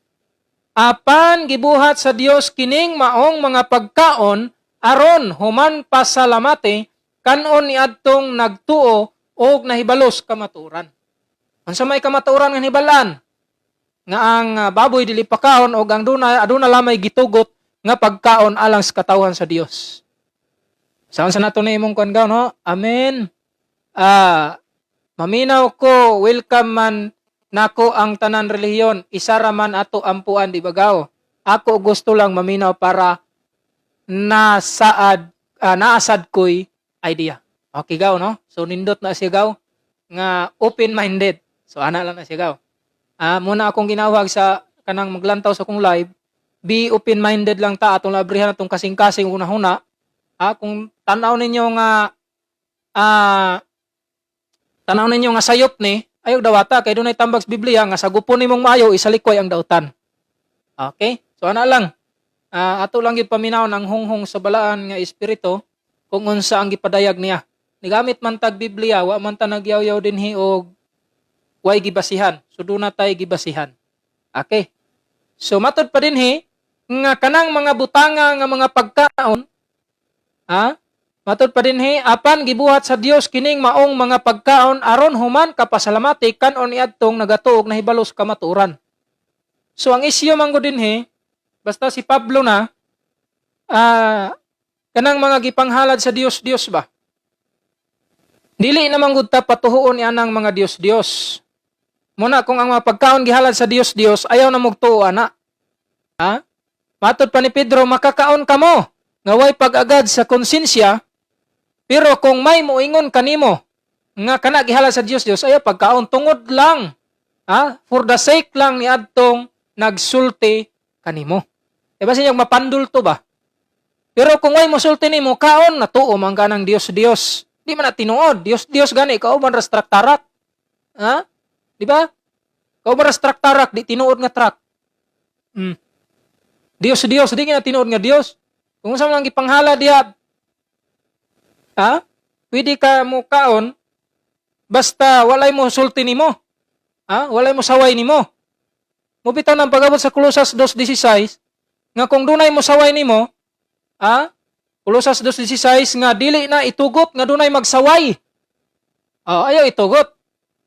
Apan gibuhat sa Dios kining maong mga pagkaon aron human pasalamati kanon niadtong nagtuo og nahibalos kamatuoran. Unsa may kamatuoran nga nahibalan? Nga ang baboy dili pakaon og ang duna aduna lamay gitugot nga pagkaon alang sa katawhan sa Dios. Saan sa nato na imong kuan, no? Amen. Maminaw ko, welcome man nako ang tanan relihiyon, isa ra man ato ampuan, di ba, gaw? Ako gusto lang maminaw para nasaad naasad ko'y idea. Okay, gaw, no? So nindot na siya, gaw, nga open-minded. So ana lang na siya, gaw. Muna akong ginawag sa kanang maglantaw sa akong live, be open-minded lang ta atong labrihan atong kasing-kasing una-huna. Kung tanaw ninyo nga tanaw ninyo nga sayop ni, ayaw dawata kay dunay tambag sa Biblia nga sagupon nimong maayo, isalikway ang dautan. Okay? So ana lang. Ato lang gyud paminaw ang hunghong sa balaan nga espiritu kung unsa ang gipadayag niya. Nigamit man tag Biblia, wa man ta nagyaw-yaw dinhi og way gibasihan. So duna tay gibasihan. Okay. So matod pa dinhi nga kanang mga butanga nga mga pagkaon, ha? Matod pa dinhi, apan gibuhat sa Dios kining maong mga pagkaon aron human kapasalamati kanon niadtong nagatuog nahibalos kamatuoran. So ang isyu man gud dinhi, basta si Pablo na kanang mga gipanghalad sa Dios Dios ba? Dili naman gud ta patuhuon ni anang mga Dios Dios. Muna kung ang mga pagkaon gihalad sa Dios Dios, ayaw na mugtuo ana. Ha? Matod pa ni Pedro, makakaon kamo nga way pag-agad sa konsensya, pero kung may moingon kanimo nga kana gihalad sa Dios Dios, ayaw pagkaon tungod lang, ha? For the sake lang ni adtong nagsulti kanimo. E ba sinyang mapandul to ba? Pero kung way mosulti nimo, kaon na tuo man ka ng Dios Dios. Di man na tinuod, Dios Dios gani kauban ras traktarak. Ha? Di ba? Kauban ras traktarak, di tinuod nga truck. Dios Dios, di nga tinuod nga Dios. Kung sa man gipanghala diha, ha? Pwede ka mo kaon basta walay mo sulti nimo. Ha? Walay mo saway nimo. Mubitaw ng pag-abot sa Colosas 2:16 nga kung dunay mo saway nimo, ha? Colosas 2:16 nga dili na itugot nga dunay magsaway. Oh, ayaw itugot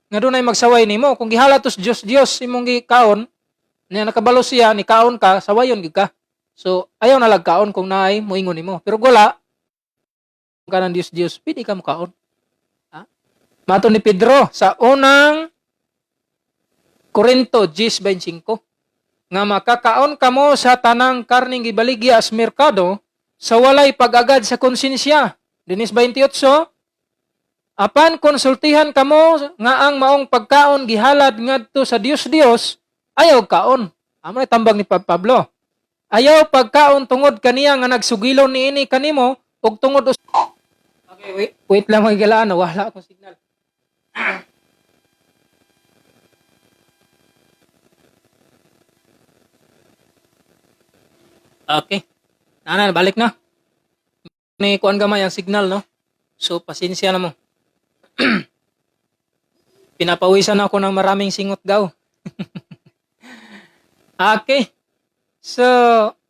nga dunay magsaway nimo. Kung gihala tos Dios Dios imong gikaon, niya nakabalo siya ni kaon ka, sawayon gid ka. So ayaw na lagkaon kung naay moingon nimo. Pero wala ka ng Dios Dios, pwede ka mokaon. Ha? Mato ni Pedro sa unang Korinto 10:25 nga makakaon kamo sa tanang karning gibaligya sa merkado sa walay pag-agad sa konsensya. Dinis 28, apan konsultihan kamo nga ang maong pagkaon gihalad ngadto sa Dios Dios, ayaw kaon. Amo na tambag ni Pablo. Ayaw pagkaon tungod kaniya nga nagsugilon niini kanimo ug tungod. Okay, wait, wait lang mga galaan, wala akong signal. Okay. Nana, balik na. Ni kuan gamay ang signal, no? So, pasensya na mo. Pinapawisan ako ng maraming singot gaw. Okay. So,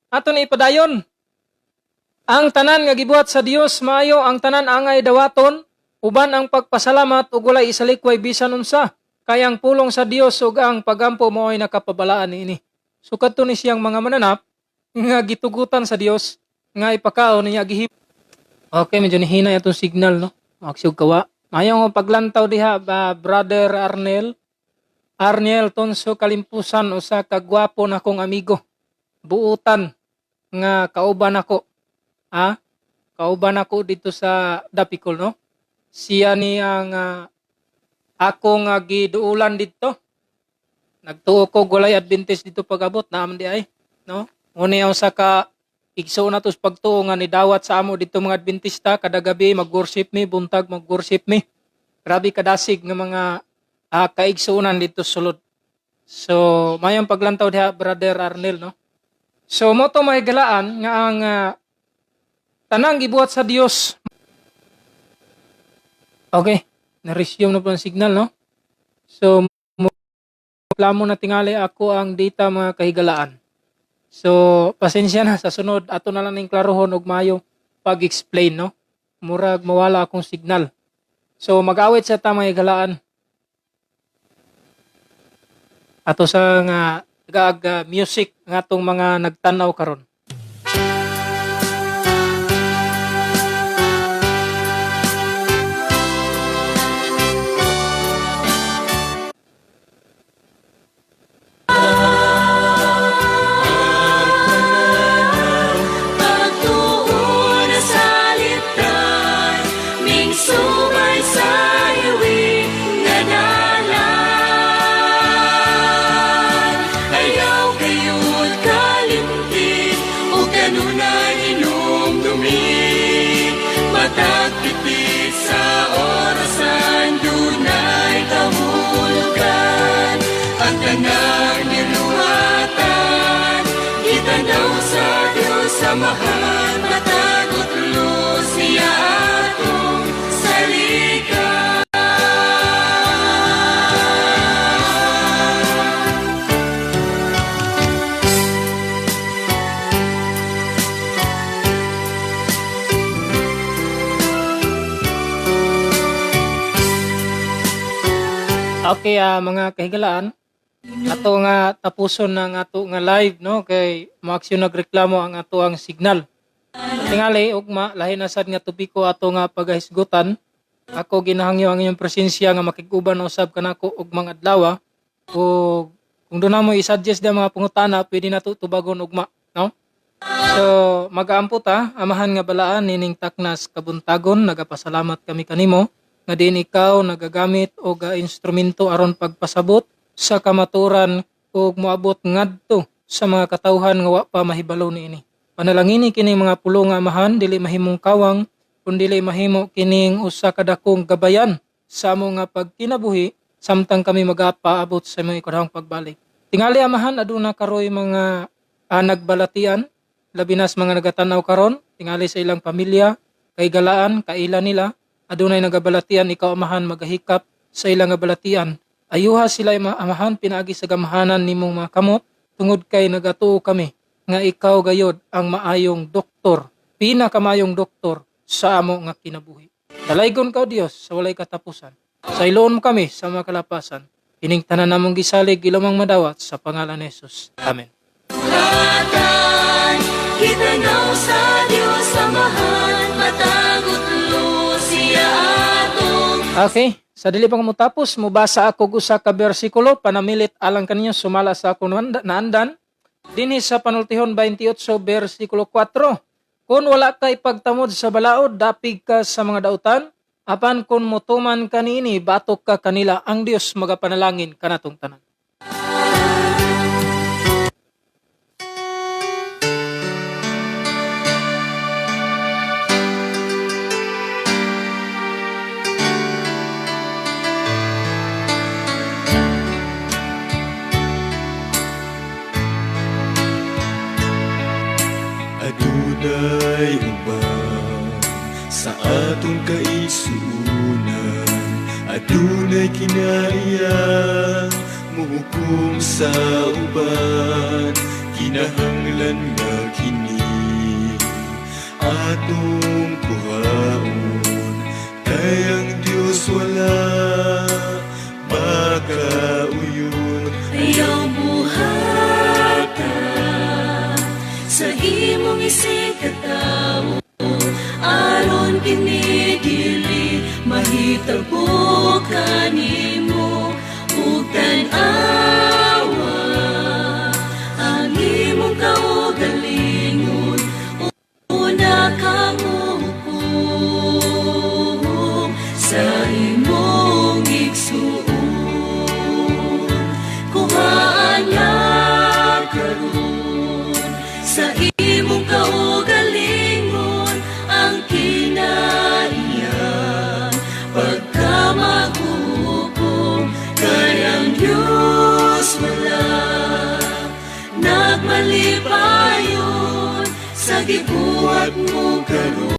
ato na ipadayon. Ang tanan nga gibuhat sa Dios maayo, ang tanan angay dawaton, uban ang pagpasalamat ug walay isalikway bisan unsa. Kay ang pulong sa Dios ug ang pagampo mao'y nakapabalaan niini. So kadto ni siyang mga mananap nga gitugutan sa Dios nga ipakaon niya gihim. Okay, medyo nihina itong signal, no? Maksiog kawa. Mayo nga paglantaw diha ba, Brother Arnel. Arnel Tonso Kalimpusan, usa ka gwapo na kong amigo. Buutan nga kauban ako. Ha? Kauban ako dito sa Dapicol, no? Siya ni ang ako nga giduulan dito. Nagtuo ko walay Adventist dito pag-abot naam di ay, no? Ngunit ang usa ka igsoon nato sa pagtuo nga nidawat sa amo dito mga Adventista, kada gabi mag-worship mi, buntag mag-worship mi. Grabe kadasig nga mga kaigsuonan dito sulod. So, mayong paglantaw diha, Brother Arnel, no? So, mo to mahigalaan nga ang tanang gibuhat sa Dios. Okay, na-resume na po ang signal, no? So, plamo na tingali ako ang data, mga kahigalaan. So, pasensya na sa sunod ato na lang ning klarohon og maayo pag-explain, no? Murag mawala akong signal. So, mag-awit sa ta, mga higalaan. Ato sa nga tagaag music nga atong mga nagtanaw karon. Pagtuon na salitan, ming sumay sa hiwi nga dalan. Ayaw kayod kalimti, o kanunay hinumdumi. Matag pipit sa orasan, dunay kahulugan. Ang tanang niluhatan, gitanaw sa Diyos Amahan, matag utlo siya atong saligan. Okay, mga kahigalaan, ato nga tapuson na ang ato nga live, no, kay moaksyon nagreklamo ang ato ang signal. Tingali ugma lahi na sad nga topiko ato nga pagahisgutan. Ako ginahangyo ang inyong presensya nga makig-uban usab kanako og mga adlaw o kung doon na mo i-suggest da mga pangutana, pwede na to tubagon ugma, no? So, magaampo ta, Amahan nga balaan nining taknas kabuntagon, nagapasalamat kami kanimo nga diin ikaw nagagamit og instrumento aron pagpasabot sa kamaturan ug moabot ngadto sa mga katawhan nga wa pa mahibalo niini. Panalangini kining mga pulong nga, Amahan, dili mahimong kawang kun dili mahimo kining usa ka dakong gabayan sa amo nga pagkinabuhi samtang kami magapaabot sa imong ikadahong pagbalik. Tingali, Amahan, aduna karoy mga nagbalatian, labi na sa mga nagatanaw karon, tingali sa ilang pamilya, kay galaan, kaila nila, adunay nagabalatian, ikaw, Amahan, magahikap sa ilang nga balatian. Ayuha sila, Amahan, pinaagi sa gamhanan nimong mga kamot, tungod kay nagatuo kami nga ikaw gayod ang maayong doktor, pinakamayong doktor sa amo nga kinabuhi. Dalaygon ka, O Dios, sa walay katapusan. Sayloon mo kami sa mga kalapasan. Kining tanan namong gisalig ilomang madawat sa pangalan ni Jesus. Amen. Buhatan, gitanaw sa Diyos Amahan, matag utlo siya atong Okay, sa dili pa ko motapos, mubasa ako og usa ka bersikulo panamilit alang kaninyo sumala sa akong naandan. Dinhi sa Panultihon 28 bersikulo 4. Kung wala kay pagtamod sa balaod, dapig ka sa mga dautan, apan kung motuman ka niini, batok ka kanila, ang Dios magapanalangin kanatong tanan. Adunay uban sa atong kaigsuonan, adunay kinaiya muhukom sa uban, kinahanglan nga kini atong kuhaon, kay ang Dios wala makauyon. Ayaw buhata sa imong isigkatawo, aron kini dili mahitabo kanimo, ug tan-awa ang imong kaugalingon, una ka mo. Kag malipayon sa gibuhat mo karon.